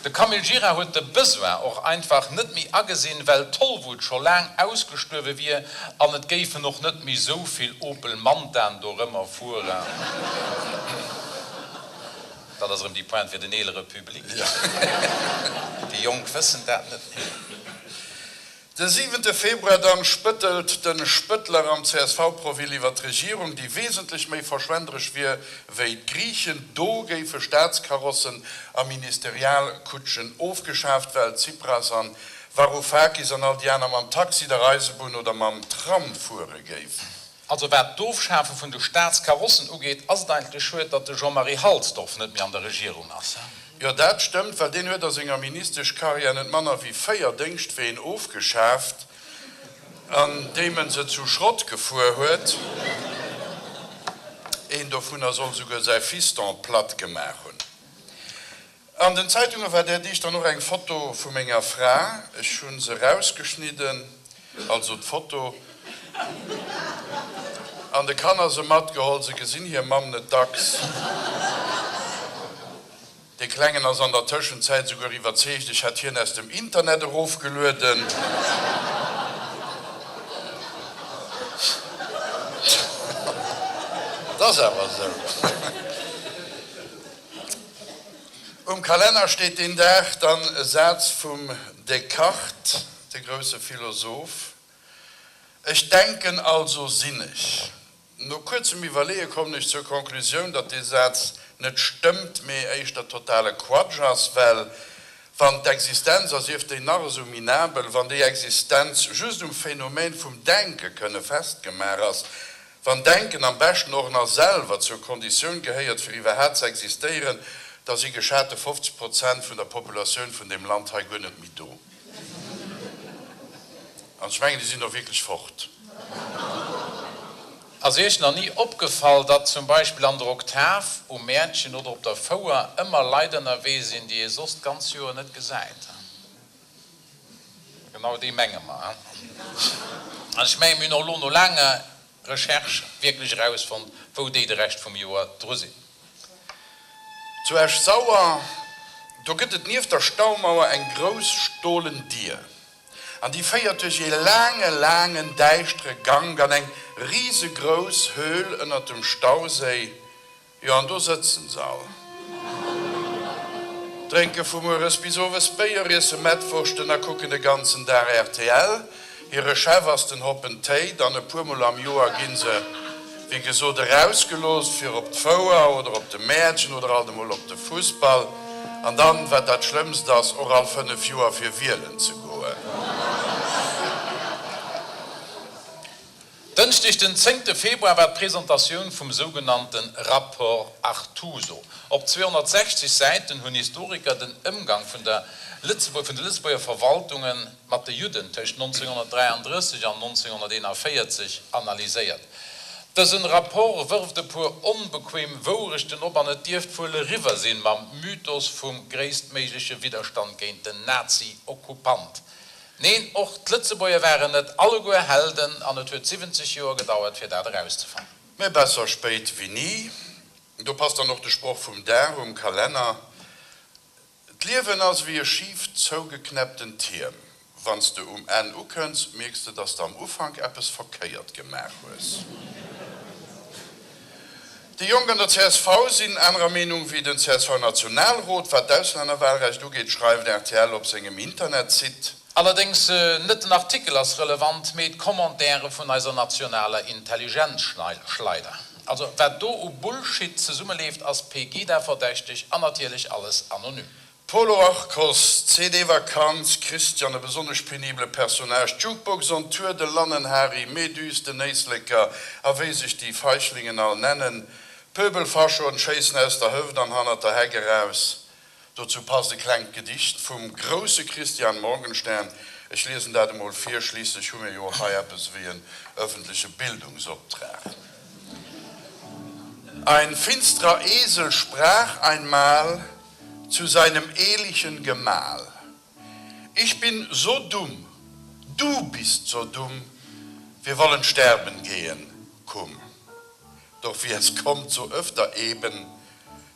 De Camille Gira huet de Besoin och einfach net méi agesinn, well d'Tollwut scho laang ausgestuerwe wier an et géifen och net méi sou vill Opel Mantaen dorëmmer fueren. Dat ass erëm déi Pointe fir den eelere Public. Déi Jonk wëssen dat net méi. De siwente Februar dann spëttelt den Spëttler am CSV-Provil iwwer d'Regierung, déi wesentlech méi verschwenderesch wier wéi d'Griichen. Do géife Staatskarossen a Ministerialkutschen ofgeschaaft, well Tsipras an Varoufakis an all déi aner mam Taxi, der Eisebunn oder mam Tram fuere géifen. Also wat d'Ofschafe vun de Staatskarossen ugeet, ass et eigentlech schued, datt de Jean-Marie Halsdorf net méi an der Regierung ass. Jo, dat stëmmt, well deen huet a senger Ministeschkarriär net manner wéi 4 Déngschtween ofgeschaaft, an deem en se zu Schrott gefuer huet. Een dovunner soll souguer säi Fiston platt gemaach hunn. An den Zeitunge war där Deeg dann och eng Foto vu menger Fra. Ech hu se rausgeschnidden, also d'Foto, an de Kanner se matgeholl. Se gesinn hir Mamm net dacks. Dee Klengen ass an der Tëschenzäit esouguer iwwerzeegt, ech hätt hien aus dem Internet erofgelueden. Et ass awer esou. Um Kalenner steet deen Dag dann e Saz vum Descartes, de grousse Philosoph, Ech denken, also sinn ech. No kuerzem Iwwerleeë kommen ech zur Conclusioun, datt dee Saz net stëmmt, mee éischter totale Quatsch ass, well wann d'Existenz, a sief déi nach esou minabel, wann déi Existenz just um Phänomen vum Denke kënne festgemaach ass, Wann Denken am beschten och nach selwer zur Konditioun gehéiert fir iwwerhaat ze existéieren, da si geschate 50 Prozent vun der Populatioun vun deem Land hei guer net méi do. An ech mengen, déi sinn och wierklech fort. Ass Iech nach ni opgefall, datt zum Beispill an der Oktav, um Mäertchen oder op der Fouer ëmmer Leit ënnerwee sinn, déi ee soss d'ganz Joer net gesäit? Genau déi menge mer. An ech mengen, mir hunn och elo no laanger Recherche wierklech erausfonnt, wou déi de Rescht vum Joer dru sinn. Zu Esch-Sauer, do gëtt et nieft der Staumauer eng grouss stolen Dier. An déi féiert duerch ee laange, laangen, däischtere Gank an eng risegrouss Höhl ënnert dem Stauséi. Jo, an do sëtzen se all. Drénke vu mueres bis owes Béier, iesse Mettwurschten a kucken de ganzen Dag rtl. Hire Chef ass den Hoppen Théid an e puer Mol am Joer gi se, wéi gesot, erausgelooss fir op d'Fouer oder op de Mäertchen oder alt emol op de Fussball. An dann, wat dat Schlëmmst ass, och all 5 Joer fir wielen ze goen. Dënschdeg den zéngte Februar war d'Presentatioun vum sougenannte Rapport Artuso. Op 260 Säiten hunn Historiker den Ëmgang vun der vun de Lëtzebuerger Verwaltunge mat de Judden tëscht 1933 an 1941 analyséiert. Dësen Rapport wërft e puer onbequem Wourechten op an et dierft wuel eriwwer sinn mam Mythos vum gréisstméigleche Widderstand géint den Nazi-Okkupant. Neen, och d'Lëtzebuerger waren net alleguer Helden an et huet 70 Joer gedauert fir dat erauszefannen. Mä besser spéit wéi ni. Do passt dann och de Sproch vum Dag um Kalenner, D'Liewen ass ewéi e schif zougeknäppten Tierm. Wann s de um Enn ukënns, mierks de, dass de am Ufank eppes verkéiert gemaach hues. Déi Jonk an der csv sinn anerer Meenung wéi den CSV-Nationalrot, wat d'Auslännerwahlrecht ugeet, schreift rtl op sengem Internetsite. Allerdéngs, net den Artikel ass relevant, mee d'Commentairen vun eiser nationaler Intelligenzschleider. Also wat do u Bullshit zesummeleeft ass Pegida-verdächteg an natierlech alles anonym. Polo Arcos, CD Vakanz, Christian, e besonnesch penibele Personnage, Jukebox on Tour, de Lannenhari, Méduse, den Éisleker a wéi sech déi Feichlingen all nennen, Pöbelfaschoen schéissen aus der Hëft an hannert der Heck eraus. Dozou passt e klengt Gedicht vum grousse Christian Morgenstern. Ech liesen dat emol vir, schliisslech hu mir jo och hei eppes ewéi en ëffentleche Bildungsoptrag. Ein finsterer Esel sprach einmal zu seinem ehelichen Gemahl, Ich bin so dumm, du bist so dumm, wir wollen sterben gehen, kumm. Doch wie es kommt, so öfter eben,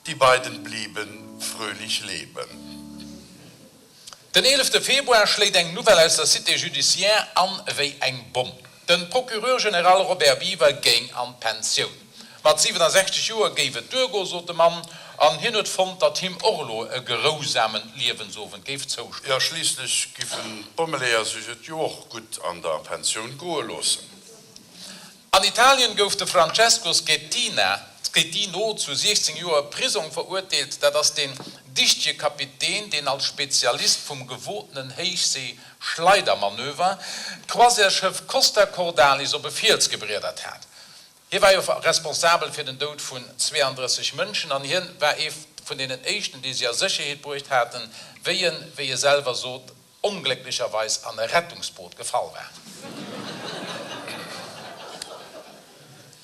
die beiden blieben fröhlich leben. Den eelefte Februar schléit eng Nouvelle aus der Cité judiciaire an ewéi eng Bomm. Den Procureur général Robert Biever géing an d'Pensioun. Mat 67 Joer géif et duergoen, sot de Mann. An hien huet fonnt, datt him och elo e gerousamen Liewensowend géif zoustoen. Jo, schliisslech giffen d'Bommeleeër sech et jo och gutt an der Pensioun goe loossen. An Italien gouf de Francesco Schettina, Schettino zu 16 Joer Prisong verurteelt. Dat ass deen dichtege Kapitän, deen als Spezialist vum gewotenen Héichsee-Schleidermanöver d'Croisièresschëff Costa Cordalis op e Fiels gebriedert hat. Hie war jo responsabel fir den Doud vun 32 Mënschen an hien war ee vun deenen éischten, déi si a Sécherheet bruecht haten, wéi en, wéi e selwer sot, onglécklecherweis an e Rettungsboot gefall war.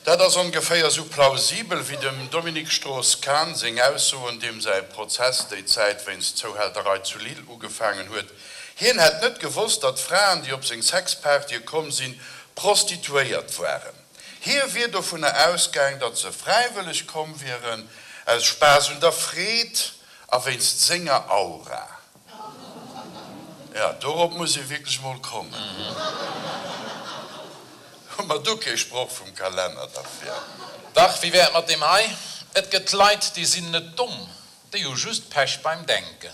Dat ass ongeféier esou plausibel wéi dem Dominique Strauss-Kahn seng Aussoen, deem säi Prozess déi Zäit wéinst Zouhälterei zu Lille ugefaangen huet. Hien hätt net gewosst, datt Fraen, déi op seng Sexpartye komm sinn, Prostituéiert waren. Hie wier dovunner ausgaang, datt se fräiwëlleg komm wieren, aus Spaass un der Freed a wéinst senger Aura. Jo, dorop muss ee wierklech mol kommen. Hu mer do kee Sproch vum Kalenner derfir? Dach, wéi wär et mat deem hei, Et gëtt Leit, déi sinn net domm, déi hu just Pech beim Denken.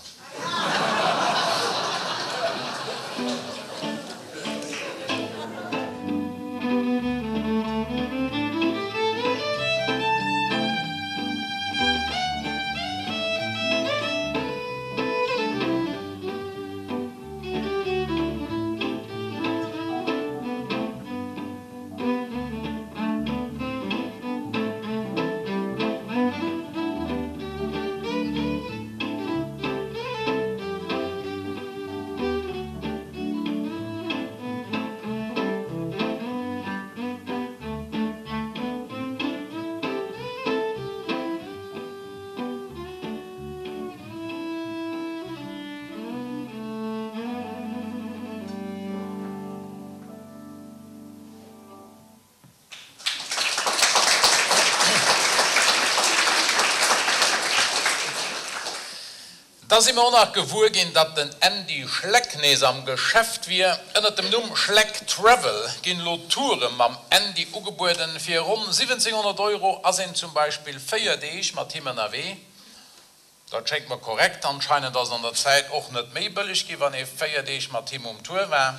Da si mer och nach gewuer ginn, datt den Andy Schleck nees am Geschäft wier. Ënnert dem Numm Schleck Travel ginn elo Toure mam Andy ugebueden. Fir ronn 1700 Euro ass een zum Beispill 4 Deeg mat him ënnerwee. Dat schéngt mer korrekt. Anscheinend ass et an der Zäit och net méi bëlleg gi wann ee 4 Deeg mat him um Tour war.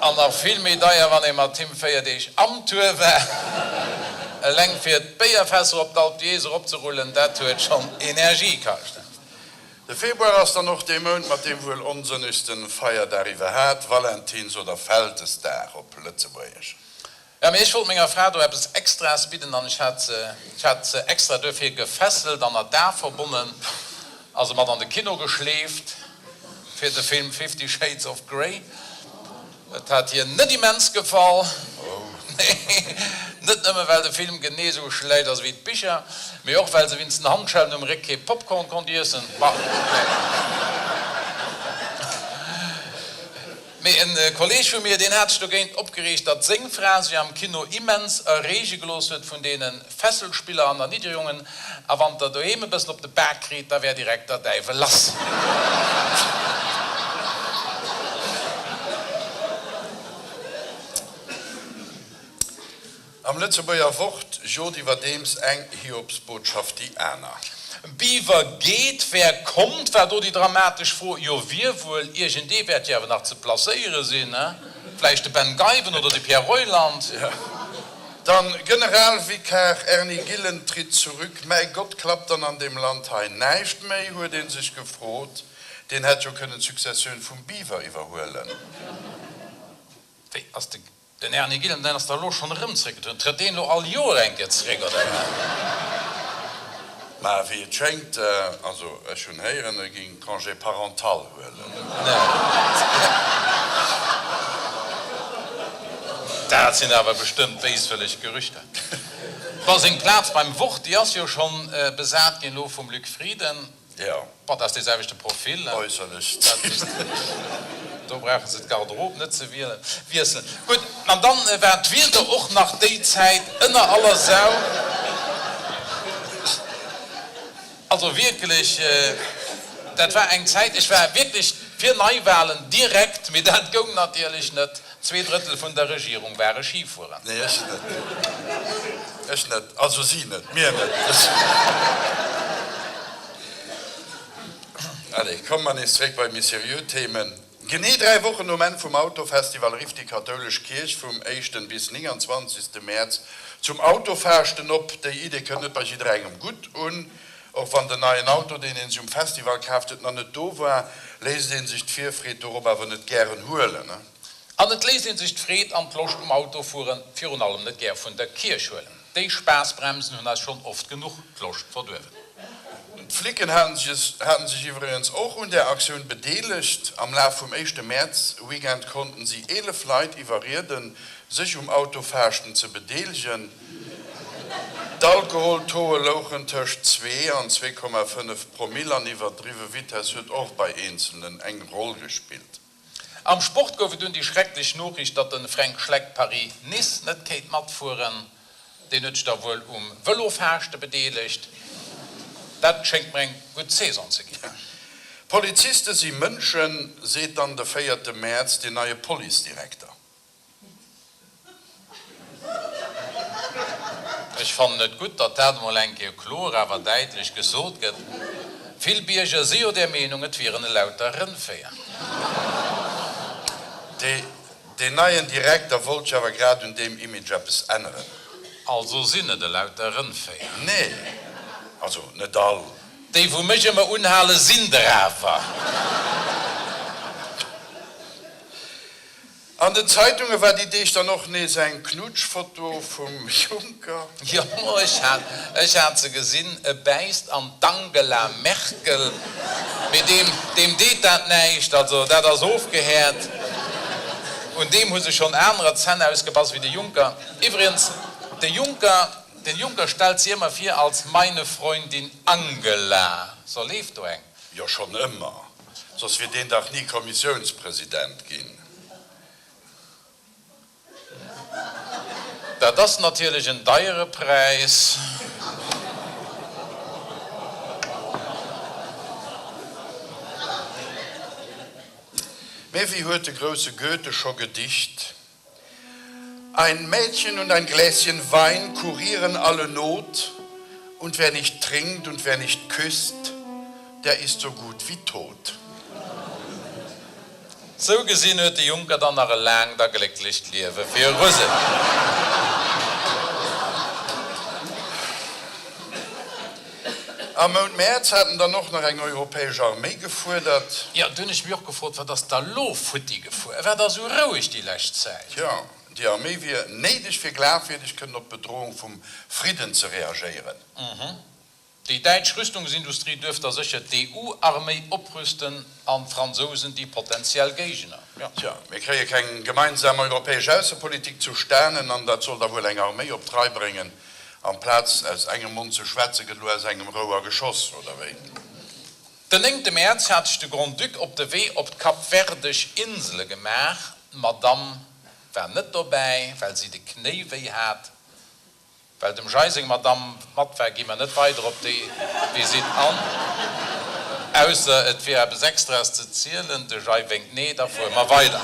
An nach vill méi deier wann ee mat him 4 Deeg am Tour war. Eleng fir d'Béierfässer op d'Alpe d'Huez eropzerullen, dat huet schonn Energie kascht. De Februar ass dann och dee Mount mat deem wuel onsënnegsten Feierdag iwwerhaat, Valentins oder Vältesdag op Lëtzebuergesch. Jo, mee ech wollt menger Fra do eppes Extraes bidden an ech hat se, ech hat se extra duerfir gefesselt an a d'A verbonnen a se mat an de Kino geschleeft fir de Film Fifty Shades of Grey. Et hat hir net immens gefall, nee, net nëmme well de Film genee esou schlecht ass ewéi d'Bicher, mee och well se wéinst den Handschellen um Réck kee Popcorn konnt iessen. Bah, nee. Mee en Kolleeg vu mir, deen hat sech dogéint opgereegt, datt seng Fra sech am Kino immens erreege gelooss huet vun deene Fesselspiller an Erniddregungen, a wann der doheem e bëssen op de Bak kriit, da wär direkt der Däiwel lass. Am Lëtzebuerger Wort jot iwwerdeems eng Hiobsbotschaft déi aner. Beaver geet, wer kommt, war do déi dramatesch Fro. Jo, wie wuel? Iergendee wäert jo awer nach ze placéiere sinn, he? Vläicht de Ben Geiben oder de Pierre Reuland? Dann, Generalvikar Erny Gillen tritt zurück. Mäi Gott, klappt dann an deem Land hei näischt méi, huet ee sech gefrot. Deen hätt jo kënnen d'Successioun vum Biwer iwwerhuelen. Wéi ass de Den Erny Gillen, deen ass da elo schonn erëm zréckgetrueden. Trëtt deen elo all Joer eng Kéier zréck, oder wat? Mä wéi et schéngt, also ech hunn héieren, e géing Congé parental huelen. Dat sinn awer bestëmmt béiswëlleg Gerüchter. Bon, seng Plaz beim Wort, déi ass jo schonn besat ginn elo vum Luc Frieden. Jo. Bon, dat ass dee selwechte Profil. Äusserlech. Do brauche se d'Garderobe net ze wiesselen. Gutt, an dann war d'Wieder och nach déi Zäit ënner aller Sau. Also wierklech, dat war eng Zäit, ech war wierklech. Fir Neiwahlen direkt, mee dat goung natierlech net, 2/3 vun der Regierung ware Schifueren. Nee, ech net. Ech net. Also si net, mir net. Allez, komme mer nees zréck bei méi seriö Themen. Genee 3 Wochen nom Enn vum Autofestival rifft déi kathoulesch Kierch vum éischten bis 29. Mäerz zum Autofaaschten op. Déi Idee kënnt net bei jidderengem gutt un. Och wann den neien Auto, deen een sech um Festival kaaft huet, nach net do war, léisst een sech d'Virfreed dorop awer net gären huelen. An et léisst een sech d'Freed an d'Loscht um Autofueren virun allem net gär vun der Kierch huelen. Déi Spaassbremsen hunn eis schonn oft genuch d'Loscht verduerwen. D'Flicken haten sech iwwregens och un där Aktioun bedeelegt. Am Laf vum éischte Mäerz-Weekend konnten si 11 Leit iwwerrieden, sech um Autofaaschten ze bedeelegen. D'Alkoholtauxe louchen tëscht 2 an 2,5 Promill an iwwerdriwwe Vitess huet och bei Eenzelnen eng Roll gespillt. Am Sport gouf et dunn déi schrecklech Noriicht, datt de Fränk Schleck Paris-Nice net kéint matfueren. Deen huet sech da wuel um Vëlofaaschte bedeelegt. Dat schéngt mer eng gutt Saison ze ginn. Poliziste si Mënschen, seet dann de véierte Mäerz den neie Policedirekter. Ech fannen et gutt, datt dat emol eng Kéier kloer awer däitlech gesot gëtt. Vill Bierger si jo där Meenung, et wieren elauter Rënnvéier. Deen neien Direkter wollt jo awer grad un deem Image eppes änneren. Also sinn et elauter Rënnvéier? Nee, also net all. Déi wou mech ëmmer unhalen, sinn der awer. An den Zeitunge war déi Deeg dann och nees eng Knutschfoto vum Juncker. Jo, ech hat, ech hat se gesinn. E bäisst an d'Angela Merkel. Mee deem, deem deet dat näischt. Also dat ass ofgehäert. Un deem hu sech schonn anerer d'Zänn ausgebass wéi de Juncker. Iwwregens, de Juncker, den Juncker stellt si ëmmer vir als meine Freundin Angela. So, leeft do eng? Jo, schonn ëmmer. Soss wier deen dach ni Kommissiounspresident ginn. Dat ass natierlech en deiere Präis. Mä wéi huet de grousse Goethe scho gedicht, Ein Mädchen und ein Gläschen Wein kurieren alle Not, und wer nicht trinkt und wer nicht küsst, der ist so gut wie tot. Sou gesinn huet de Juncker dann nach e laangt a glécklecht Liewe viru sech. Am Mount Mäerz hat en dann och nach eng europäesch Arméi gefuerdert. Jo, do hunn ech mech och gefrot, wat ass da lo futti gefuer? E war da sou roueg déi lescht Zäit. Tjo, déi Arméi wier néideg fir glafwierdeg kënnen op d'Bedrohung vum Fridden ze reagéieren. Déi däitsch Rüstungsindustrie duerf da sécher d'EU-Arméi oprüsten an d'Fransousen déi potentiell Géigner. Jo. Tja, mir kréie keng gemeinsam europäesch Aussepolitik zustanen an dat soll da wuel eng Arméi op d'Rei bréngen. Amplaz aus engem Mond ze schwätzen, gëtt elo aus engem Rouer geschoss, oder wéi? Den néngte Mäerz hat sech de Grand-Duc op de Wee op d'Kapverdesch Insele gemaach. D'Madamm war net dobäi, well si de Knéi wéi hat. Well dem Jay seng Madamm mat war, gi mer net weider op déi Visitt an, ausser et wier eppes Extraes ze zielen. De Jay wénkt nee, da fuere mer weider.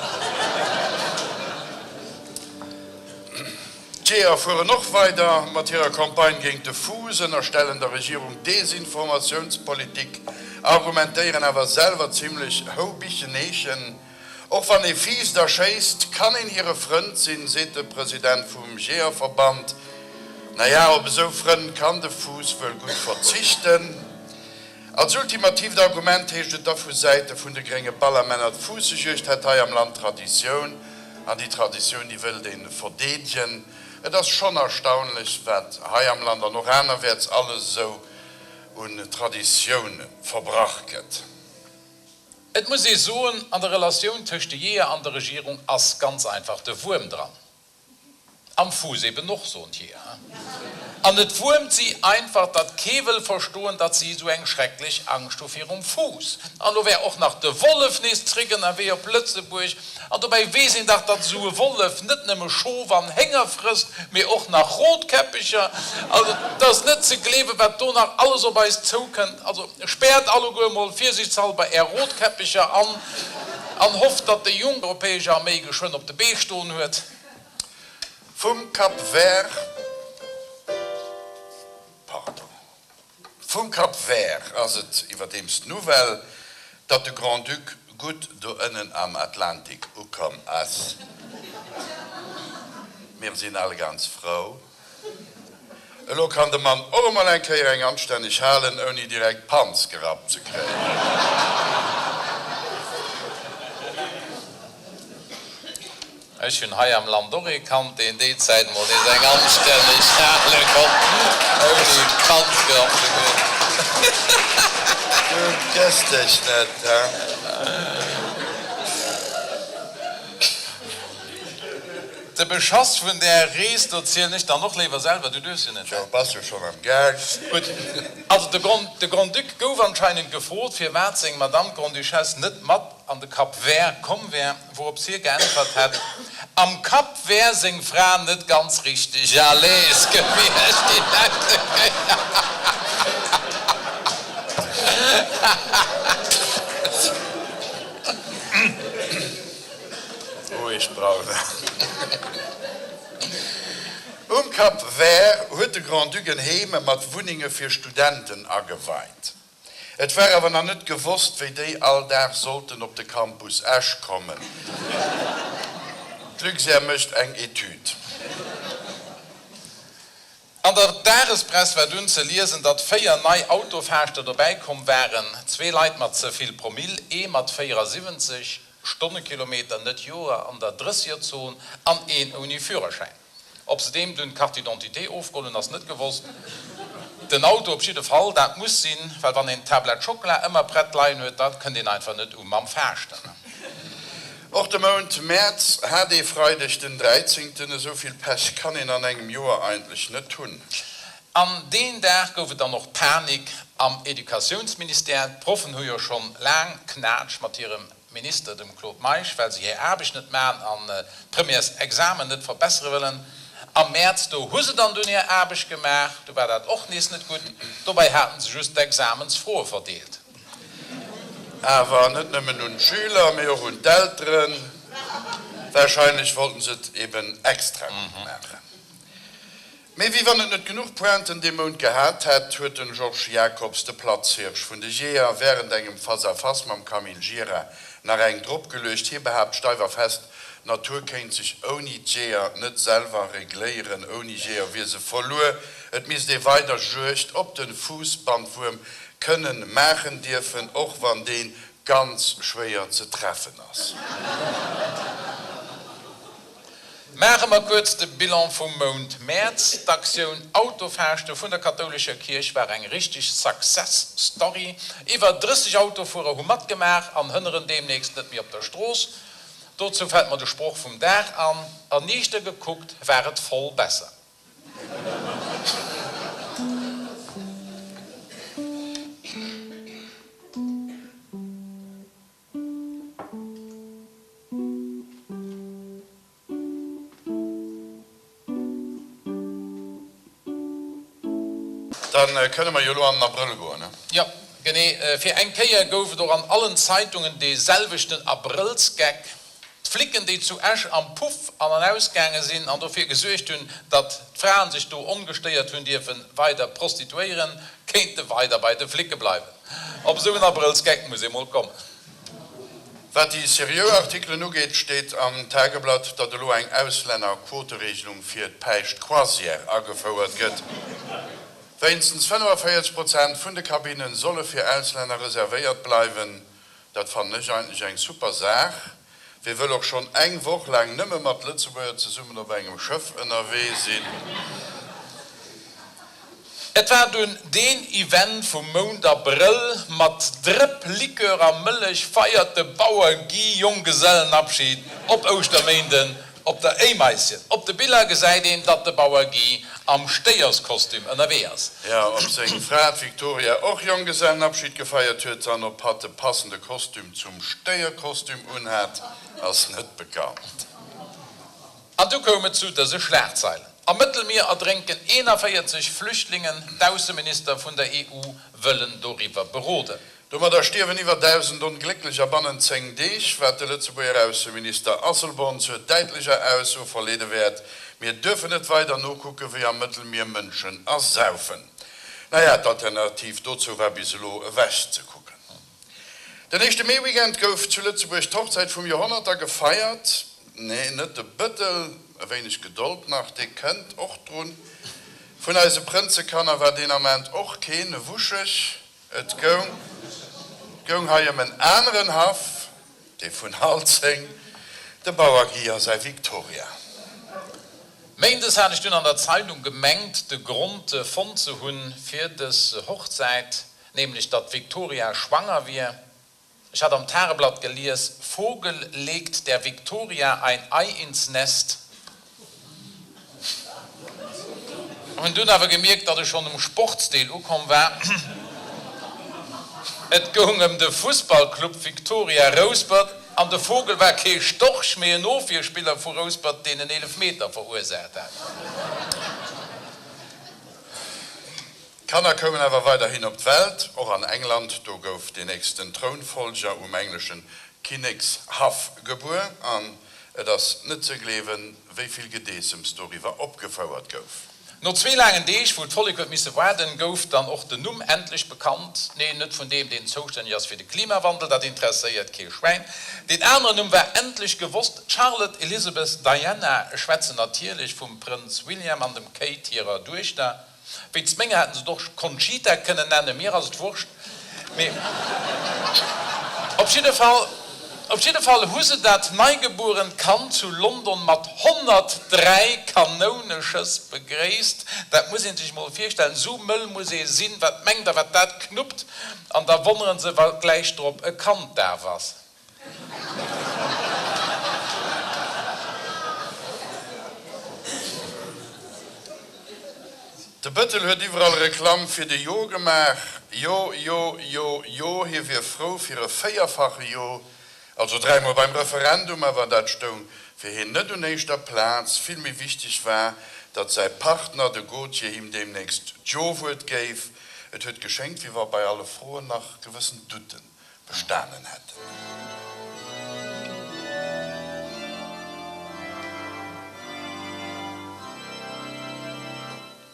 D'Jeeër fueren och weider mat hirer Campagne géint de Fuuss, ënnerstellen der Regierung Desinformatiounspolitik, argumentéieren awer selwer zimlech Houbicheneechen. Och wann ee fiisst a schéisst, kann een hire Frënd sinn, seet de President vum Jeeërverband. Naja, op esou Frënn kann de Fuuss wuel gutt verzichten. Als ultimatiivt Argument heescht et da vu Säite vun de grénge Ballermänner, d'Fuussejuegd hätt hei am Land Traditioun, an déi Traditioun, déi wëllt ee verdeedegen. Et ass schonn erstaunlech, wat hei am Land an och anerwäerts alles esou un Traditioun verbrach gëtt. Et muss ee soen, an der Relatioun tëscht de Jeeër an der Regierung ass ganz einfach de Wuerm dran. Am Fuuss eben och, soen d'Jeeër. An et wuermt si einfach, datt kee wëll verstoen, datt si esou eng schrecklech Angscht hu virum Fuuss. An elo wär och nach de Wollef nees zréck ënnerwee op Lëtzebuerg. An dobäi weess een dach, datt esou e Wollef net nëmme Schof an Hénger frësst, mee och nach Rotkäppecher. Also, 't ass net ze gleewen, wat do nach alles op eis zoukënnt. Also, späert alleguer emol virsiichtshalber är Rotkäppecher an an hofft, datt déi jonk europäesch Arméi geschwënn op de Bee stoen huet. Vum Cap Vert, pardon, vum Cap Vert ass et iwwerdeems d'Nouvelle, datt de Grand-Duc gutt do ënnen am Atlantik ukomm ass. Mir sinn all ganz frou. Elo kann de Mann och emol eng Kéier eng anstänneg halen, ouni direkt d'Panz gerappt ze kréien. Ech hunn hei am Land och ee kannt, deen déi Zäit mol nees eng anstänneg hale konnt, ouni d'Panz gerappt ze kréien. Du gëss dech net, he? De Beschass vun där Rees, do zielen ech dann och léiwer selwer, du duerfs jo net. Jo, bass jo schonn am Gaang. Gutt, also de Grand, de Grand-Duc gouf anscheinend gefrot, firwat seng Madame d'Grande-Duchesse net mat an de Cap Vert komm wär, wourops hie geäntwert hätt, am Cap wär seng Fra net ganz richteg à l'aise gewiescht déi leschte Kéier. Oh, ech brauch dat. Um Cap Vert huet de Grand-Duc en Heem mat Wunnenge fir Studenten ageweit. Et war awer nach net gewosst, wéi déi all Dag sollten op de Campus Esch kommen. D'Luxair mécht eng Etüd. An der Dagespress war dunn ze liesen, datt 4 nei Autofaaschter dobäi komm waren, zwee Leit mat ze vill Promill, ee mat 74 Stonnekilometer, net Joer, an der Drëssegerzon an een ouni Führerschäin. Ob se deem dunn d'Carte d'identité ofgeholl hunn, ass net gewosst. Den Auto op jidde Fall, dat muss sinn, well wann een d'Tablett Schockela ëmmer prett leien huet, da kënnt een einfach net u mam Faaschten. Och de Mount Mäerz hat ee Freideg den 13. Esou vill Pech kann een an engem Joer eigentlech net hunn. An deen Dag gouf et dann och Panik am Educatiounsministère. D'Proffen hu jo schonn laang Knatsch mat hirem Minister, dem Claude Meisch, well se hir Aarbecht net maachen an d'Premièresexamen net verbessere wëllen. Am Mäerz, do hu se dann dunn hir Aarbecht gemaach, du war dat och nees net gutt. Dobäi haten se just d'Examensfroe verdeelt. Awer net nëmmen un d'Schüler, mee och un d'Elteren. Warscheinlech wollten se et eben extra gutt maachen. Mee wéi wann et net genuch Pointen dee Mount gehat hätt, huet den Georges Jacobs, de Platzhirsch vun de Jeeër, wärend engem Face-à-face mam Camille Gira nach eng dropgeluecht. Hie behaapt steif a fest, d'Natur kéint sech ouni d'Jeeër net selwer regléieren, ouni Jeeër wier se verluer, et misst ee weider Juegd op de Fuussbandwuerm kënnen maachen dierfen, och wann dee ganz schwéier ze treffen ass. Maache mer kuerz de Bilan vum Mount Mäerz. D'Aktioun Autofaaschte vun der kathoulescher Kierch war eng richteg Success Story. Iwwer 30 Autofuerer hu matgemaach an hënneren deemnächst net méi op der Strooss. Dozou fält mer de Sproch vum Dag an, Erniichter gekuckt war et voll besser. Dann kënne mer jo elo an den Abrëll goen, ne? Jo, genee. Fir eng Kéier gouf et och an allen Zeitungen dee selwechten Abrëllsgeck. D'Flicken, déi zu Esch am Puff an an aus gaange sinn an dofir gesuergt hunn, datt d'Fraen sech do ongestéiert hunn dierfe weider prostituéieren, kéinte weider bei de Flicke bleiwen. Op esou en Abrëllsgeck muss ee mol kommen. Wat déi seriö Artikelen ugeet, steet am Tageblatt, datt elo eng Auslännerquoteregelung fir d'Päischt-Croisière agefouert gëtt. Wéinstens 45 Prozent vun de Kabinne solle fir Auslänner reservéiert bleiwen. Dat fannen ech eigentlech eng super Saach. Wie wëll och schonn eng Woch laang nëmme mat Lëtzebuerger zesummen op engem Schëff ënnerwee sinn? Et war dunn deen Event vum Mount Abrëll, Mat Drëpp Likör a Mëllech feiert de Bauer Guy Jonggesellenabschied op Ouschterméinden. Op der Éimaischen. Op de Biller gesäit een, datt de Bauer Guy am Stéierskostüm ënnerwee ass. Jo, ob seng Fra, d'Victoria, och Jonggesellenabschid gefeiert huet an ob hatt de passende Kostüm zum Stéierkostüm unhat, ass net bekannt. An du koum et zu dëse Schlagzeilen, Am Mëttelmier erdrénken 41 Flüchtlingen, d'Ausseminister vun der EU wëllen doriwwer beroden. Domadder stierwen iwwer 1.000 Onglécklecher bannent 10 Deeg, wat de Lëtzebuerger Ausseminister Asselborn zur däitlecher Ausso verleede wäert, Mir duerfen net weider nokucken, wéi am Mëttelmier Mënschen ersaufen. Naja, d'Alternativ dozou war bis elo ewechzekucken. Den éischte Mee-Weekend gouf zu Lëtzebuerg d'Hochzäit vum Joerhonnert da gefeiert. Nee, net de Bëttel, e wéineg Gedold nach, dee kënnt och drun. Vun eise Prënzekanner war deen Ament och keen wuscheg. Et goung goung hei ëm en aneren Haff, dee vun Alzeng, de Bauer Guy a säi Victoria. Méindes hat ech dunn an der Zeitung gemengt, de Grond fonnt ze hunn fir dës Hochzäit, nämlech datt d'Victoria schwanger wier. Ech hat am Tageblatt gelies, Vogel legt der Victoria ein Ei ins Nest. Hunn dunn awer gemierkt, datt ech schonn um Sportsdeel ukomm war. Et goung ëm de Fussballclub Victoria Rouspert an de Vogel war kee Storch, mee en Ofwierspiller vu Rouspert, deen en Eelefmeter verursaacht hat. D'Kanner koumen awer weiderhin op d'Welt, och an England, do gouf deen nächsten Trounfollger um engleschen Kinnekshaff gebuer an et ass net ze gleewen, wéi vill Gedeessems doriwwer opgefouert gouf. No zwee laangen Deeg, wou d'Vollek huet misse waarden, gouf dann och den Numm endlech bekannt. Nee, net vun deem, deen zoustänneg ass fir de Klimawandel, dat interesséiert kee Schwäin. Deen aneren Numm war endlech gewosst, d'Charlotte Elizabeth Diana. Ech schwätzen natierlech vum Prënz William an dem Kate hirer Duechter. Wéinst menger hätten se et och Conchita kënnen nennen, mir ass et wurscht. Mee op jidde Fall, op jidde Fall hu se dat neigebuerent Kand zu London mat 103 Kanouneschëss begréisst. Dat muss ee sech mol virstellen, esou mëll muss ee sinn. Wat mengt der, wat dat knuppt? An da wonnere se, wa gläich drop e Kand daf ass. De Bëttel huet iwwerall Reklamm fir de Jo gemaach. Jo, jo, jo, jo, hie wier frou fir e véierfache Jo, also dräimol beim Referendum, awer dat stoung fir hien net un éischter Plaz. Vill méi wichteg war, datt säi Partner, de Gauthier, him deemnächst d'Jo-Wuert géif. Et huet geschéngt, wéi wa bei alle Froen nach gewëssen Doutten bestanen hätten.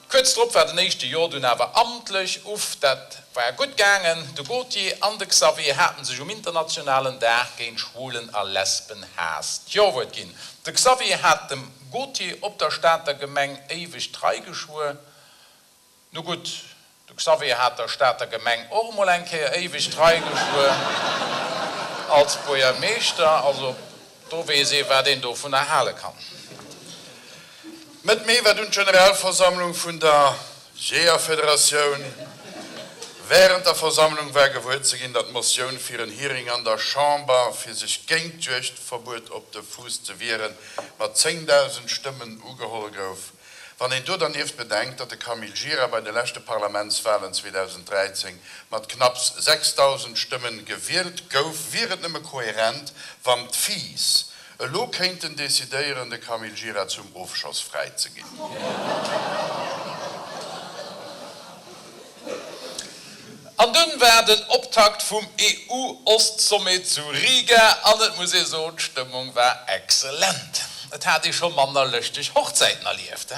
Kuerz drop war den éischte Jo dunn awer amtlech. Uff, dat war gutt gaangen. De Gauthier an de Xavier haten sech um internationalen Dag géint Schwulen a Lesbenhaass d'Jo-Wuert ginn. De Xavier hat dem Gauthier op der Stater Gemeng éiweg Trei geschwuer. Nu gutt, de Xavier hat der Stater Gemeng och emol eng Kéier éiweg Trei geschwuer, als Buergermeeschter, also do weess ee wat een dovunner hale kann. Mëtt Mee war dunn d'Generalversammlung vun der Jeeërfederatioun. Wärend der Versammlung war gewuer ze ginn, datt d'Motioun fir en Hearing an der Chamber, fir sech géint d'Juegdverbuet op de Fuuss ze wieren, mat 10.000 Stëmmen ugeholl gouf. Wann een do dernieft bedenkt, datt de Camille Gira bei de leschte Parlamentswalen 2013 mat knapps 6.000 Stëmmen gewielt gouf, wier et nëmme koherent, wann d'FIS elo kéinten decidéieren, de Camille Gira zum Ofschoss fräizeginn. An dunn war den Optakt vum EU-Ost-Sommet zu Riga an et muss ee soen, d'Stëmmung war excellent. Et hat ee scho manner lëschteg Hochzäiten erlieft.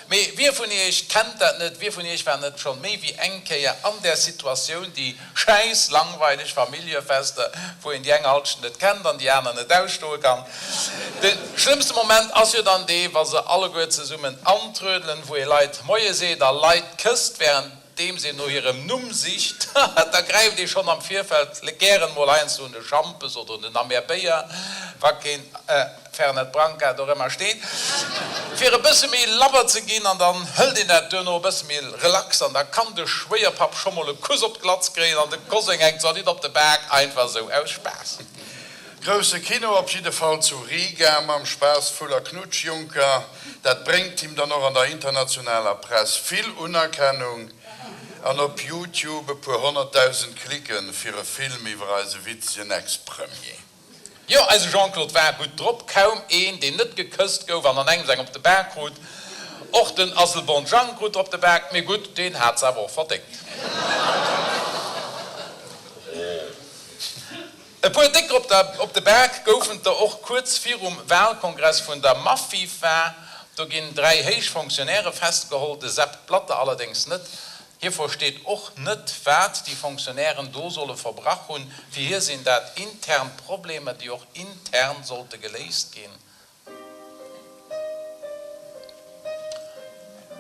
Mee wie vun iech kennt dat net, wie vun iech war net schonn méi wéi eng Kéier an där Situatioun, déi schäiss langweileg Familljefester, wou een déi eng Halschent net kennt an déi aner net ausstoe kann. De schlëmmste Moment ass jo dann dee, wa se alleguer zesummen antrödelen, wou ee Leit Moie seet a Leit kësst, während Deems een no hirem Numm sicht, da gräift ee schonn am Virfeld gären mol heiansdo un de Schampes oder un den Amer Béier, wa keen Fernet Branca dorëmmer steet, fir e bësse méi labber ze ginn. An dann hëlt een dat duerno e bësse méi relax an da kann de Schwéierpapp scho mol e Kuss op d'Glatz kréien an de Koseng eng Zallitt op de Bak, einfach esou aus Spaass. Grousse Kino op jidde Fall zu Riga mam Spaass vuller Knutschjunker. Dat bréngt him dann och an der internationaler Press vill Unerkennung an op Youtube e puer 100.000 Klicken fir e Film iwwer eise witzegen Ex-Premier. Jo, eise Jean-Claude war gutt drop, kaum een, deen net gekësst gouf an an engems eng op de Bak krut. Och den Asselborn Jang krut der op de Bak, mee gutt, deen hat se awer och verdéngt. E puer décker op der op de Bak goufen der och kuerz virum Wahlkongress vun der Mafifa. Do ginn 3 héich Fonctionnairë festgeholl, de Sepp Blatter allerdéngs net. Hie versteet och net, wat déi Fonctionnairen do solle verbrach hunn. Fir hie sinn dat intern Problemer, déi och intern sollte geléist ginn.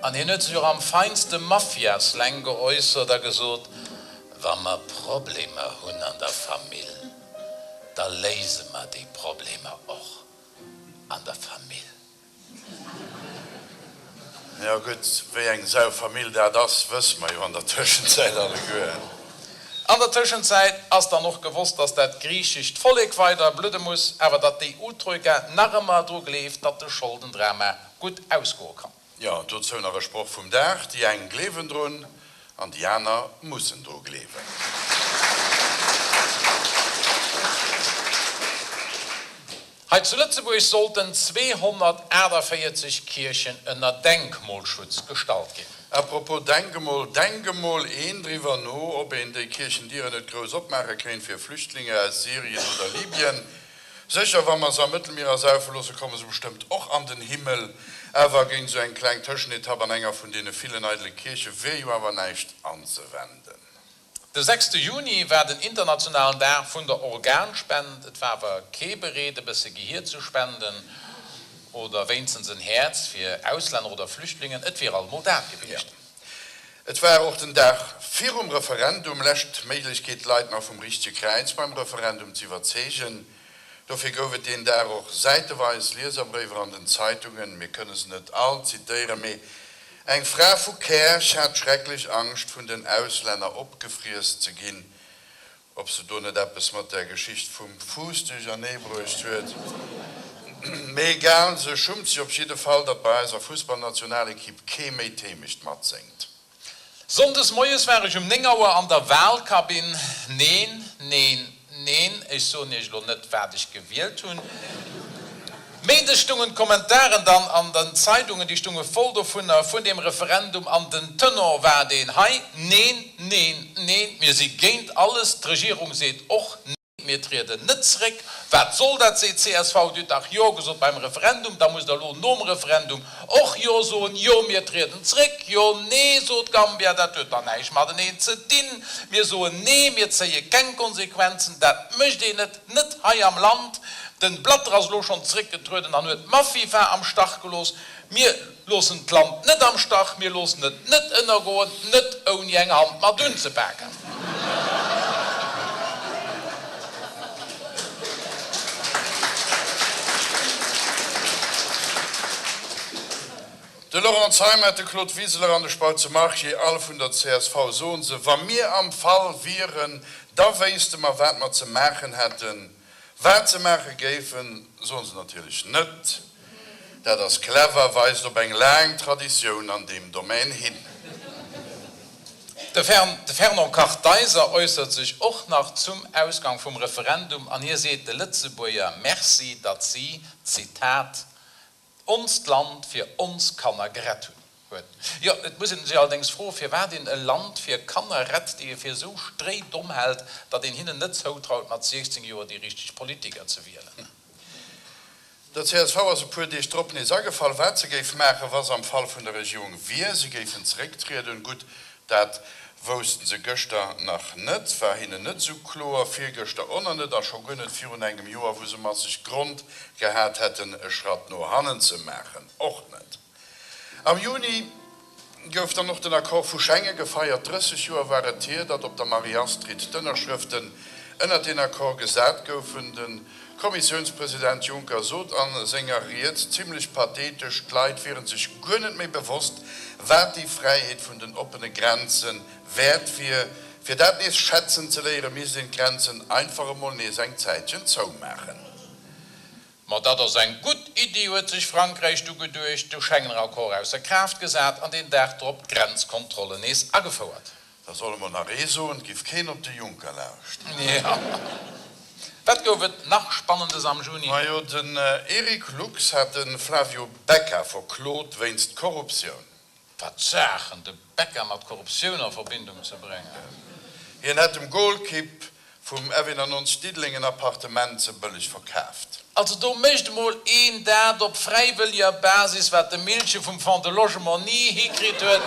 An hien huet sech och am feinste Mafia-Slang geäussert a gesot, Wa mer Problemer hunn an der Famill, da léise mer déi Problemer och an der Famill. Jo gutt, wéi eng Sau Famill dat ass, wësse mer jo an der Tëschenzäit alleguer. An der Tëschenzäit ass dann och gewosst, datt dat griichescht Vollek weider bludde muss, awer datt d'EU-Troika nach ëmmer dru gleeft, datt de Scholdendrama gutt ausgoe kann. Jo, dozou nach e Sproch vum Dag, Déi eng gleewen drun an déi aner mussen dru gleewen. Hei zu Lëtzebuerg sollten 248 Kierchen ënner Denkmolschutz gestallt ginn. A propos Denkemol, denk emol een driwwer no, ob een déi Kierchendieren net grouss opmaache kéint fir Flüchtlinge aus Syrien oder Libyen. Sécher, wa mer se am Mëttelmier ersaufe loosse, komme se bestëmmt och an den Himmel. Awer géint esou eng kleng Tëschenetapp an enger vun deene villen eidele Kierche wier jo awer näischt anzewenden. De sechste Juni war den internationalen Dag vun der Organspend. Et war awer kee bereet e bësse Gehier ze spenden oder wéinstens en Häerz fir Auslänner oder Flüchtlingen. Et wier alt mol dat gewiescht. Et war och den Dag virum Referendum, lescht Méiglechkeet d'Leit nach vum richtege Kräiz beim Referendum z'iwwerzeegen. Dofir gouf et deen Dag och säiteweis Lieserbréiwer an den Zeitungen. Mir kënne se net all zitéieren, mee eng Fra vu Käerch hat schrecklech Angscht, vun den Auslänner opgefriess ze ginn. Ob se do net eppes mat där Geschicht vum Fuuss duerchernee bruecht huet? Mee egal, se schummt sech op jidde Fall, datt bei eiser Fussballnationalekipp kee méi d'Heemecht matséngt. Sonndes moies war ech um 9 Auer an der Wahlkabinn. Neen, neen, neen, ech soen iech elo net wat ech gewielt hunn. Méindes stungen d'Kommentaren dann an den Zeidungen, déi stunge voll dovunner, vun deem Referendum an den Tenor war deen hei, Neen, neen, neen, mir si géint alles, d'Regierung seet och neen. Mir trieden net zréck. Wat soll dat, seet csv, Dir hutt dach Jo gesot beim Referendum, da musst Der elo nom Referendum och Jo soen. Jo, mir trieden zréck. Jo, nee, sot Gambia, dat huet dann näischt mateneen ze dinn. Mir soen Nee, mir zéie keng Konsequenzen. Dat mécht een net, net hei am Land. Den Blatter ass elo schonn zréckgetrueden an huet d'Mafifa am Stach gelooss. Mir loossen d'Land net am Stach, mir loossen et net ënnergoen, net ouni eng Hand mat unzepaken. De Laurent Zeimet, de Claude Wiseler an de Spautze Marc, jee all vun der csv, soen se, wa mir am Fall wieren, da wéisste mer wat mer ze maachen hätten. Wat se maache géifen, soen se natierlech net. Dat ass clever, weist op eng laang Traditioun an deem Domän hin. De Fernand Kartheiser äussert sech och nach zum Ausgang vum Referendum an hie seet de Lëtzebuerger Merci, datt si, Zitat, Onst Land fir ons Kanner gerett hunn huet. Jo, et muss een sech allerdéngs froen, firwat een e Land fir Kanner rett, déi ee fir esou stréidomm hält, datt een hinnen net zoutraut, mat 16 Joer déi richteg Politiker ze wielen. Der csv ass e puer Deeg drop nees agefall, wat se géif maachen, wa se am Fall vun der Regierung wier, Se géifen zerécktrieden. Gutt, dat woussten se gëschter nach net, war hinnen net esou kloer, virgëschter och nach net a scho guer net virun engem Joer, wou se masseg Grond gehat hätten, e Schratt no hannen ze maachen, och net. Am Juni gouf dann och den Accord vu Schengen gefeiert. 30 Joer war et hier, datt op der Marie-Astrid d'Ënnerschrëften ënnert deen Accord gesat goufen. De Kommissiounspresident Juncker sot a senger Ried zimlech pathetesch, d'Leit wiere sech guer net méi bewosst, wat déi Fräiheet vun den oppene Grenze wäert wier. Fir dat nees schätzen ze léieren, misst een d'Grenzen einfach emol nees eng Zäitchen zoumaachen. Ma dat ass eng gutt Iddi, huet sech Frankräich du geduecht, de Schengener Accord ausser Kraaft gesat an deen Dag drop d'Grenzkontrollen nees agefouert. Da soll emol nach ee soen, 't giff keen op de Juncker lauschteren. Jo. Wat gouf et nach Spannendes am Juni? Majo, den Eric Lux hat de Flavio Becca verklot wéinst Korruptioun. Wat Saachen, de Becca mat Korruptioun a Verbindung ze bréngen. Hien hätt dem Golkipp vum F91 Diddeleng en Appartement ze bëlleg verkaaft. Also do mécht emol een dat op fräiwëlleger Basis, wat de Millchen vum Fonds de Logement ni hikritt huet,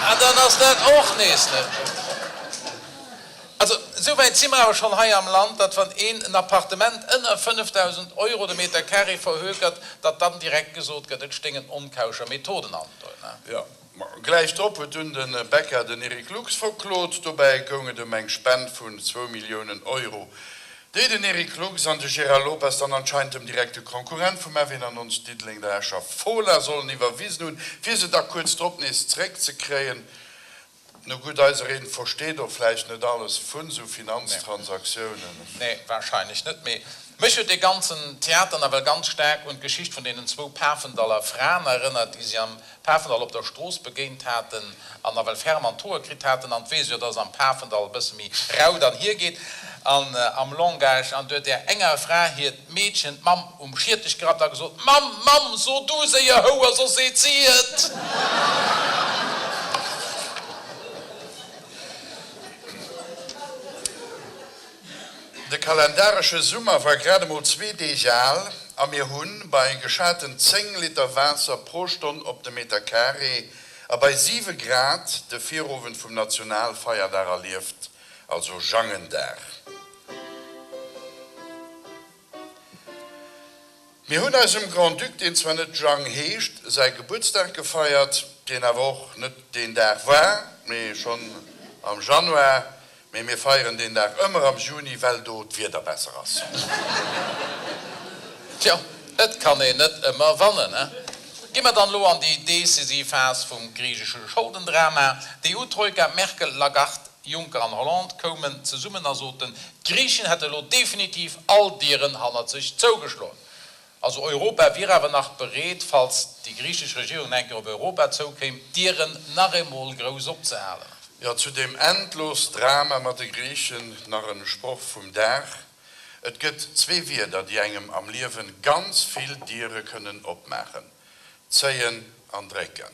an dann ass dat och nees net gutt. Also esou wäit si mer awer schonn hei am Land, datt wann een en Appartement ënner 5.000 Euro de Meter carré verhökert, datt dann direkt gesot gëtt, et stéingen onkauscher Methoden hannendrun. Jo, ma gläich drop huet dunn de Becca den Eric Lux verklot. Dobäi goung et ëm eng Spend vun zwou Milliounen Euro, déi den Eric Lux an de Gérard Lopez dann anscheinend dem direkte Konkurrent vum F91 Diddeleng, der Escher Fola, sollen iwwerwisen hunn, fir se da kuerz drop nees zeréckzekréien. No gutt, eisereen versteet och vläicht net alles vun sou Finanztransaktiounen. Nee, wahrscheinlech net. Mee mech huet dee ganzen Theater nawell ganz staark un d'Geschicht vun deenen zwou Pafendaller Fraen erënnert, déi si am Pafendall op der Strooss begéint haten an nawell ferm an d'Hoer kritt haten. An d'weess jo, dass et am Pafendall e bësse méi rau dann hiergeet an am Langage. An du huet där enger Fra hiert D'Meedchen, d'Mamm, um Schiertech gerappt a gesot, Mamm, Mamm, so du séier Houer, soss seet si et! De kalendaresche Summer war grad emol zwee Deeg al a mir hunn, bei geschaten 10 Liter Waasser pro Stonn op de Meter Carré a bei 7 Grad, de Virowend vum Nationalfeierdag erlieft, also Jangendag. Mir hunn eisem Grand-Duc, deen zwar net Jang heescht, säi Gebuertsdag gefeiert, deen awer och net deen Dag war, mee schonn am Januar. Mee mir feieren deen Dag ëmmer am Juni, well do d'Wieder besser ass. Tjo, et kann een net ëmmer wannen, he? Gi mer dann elo an déi decisiv Phas vum griichesche Scholdendrama. D'EU-Troika Merkel, Lagarde, Juncker an Hollande koumen zesummen a soten, d'Griichen hätte elo definitiv all Dieren hannert sech zougeschloen. Also Europa wier awer nach bereet, falls déi griichesch Regierung nach eng Kéier op Europa zoukéim, d'Dieren nach eemol grouss opzehalen. Jo, zu deem endlos Drama mat de Griichen nach en Sproch vum Dag, Et gëtt zwee Wierder, déi engem am Liewen ganz vill Diere kënnen opmaachen, Zéien an drécken.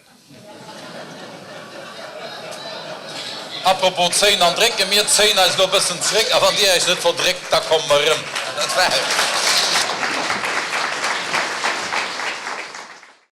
Apropos zéien an drécken, mir zéien eis elo e bëssen zréck a wann dir iech net verdréckt, da komme mer erëm. Dat war et.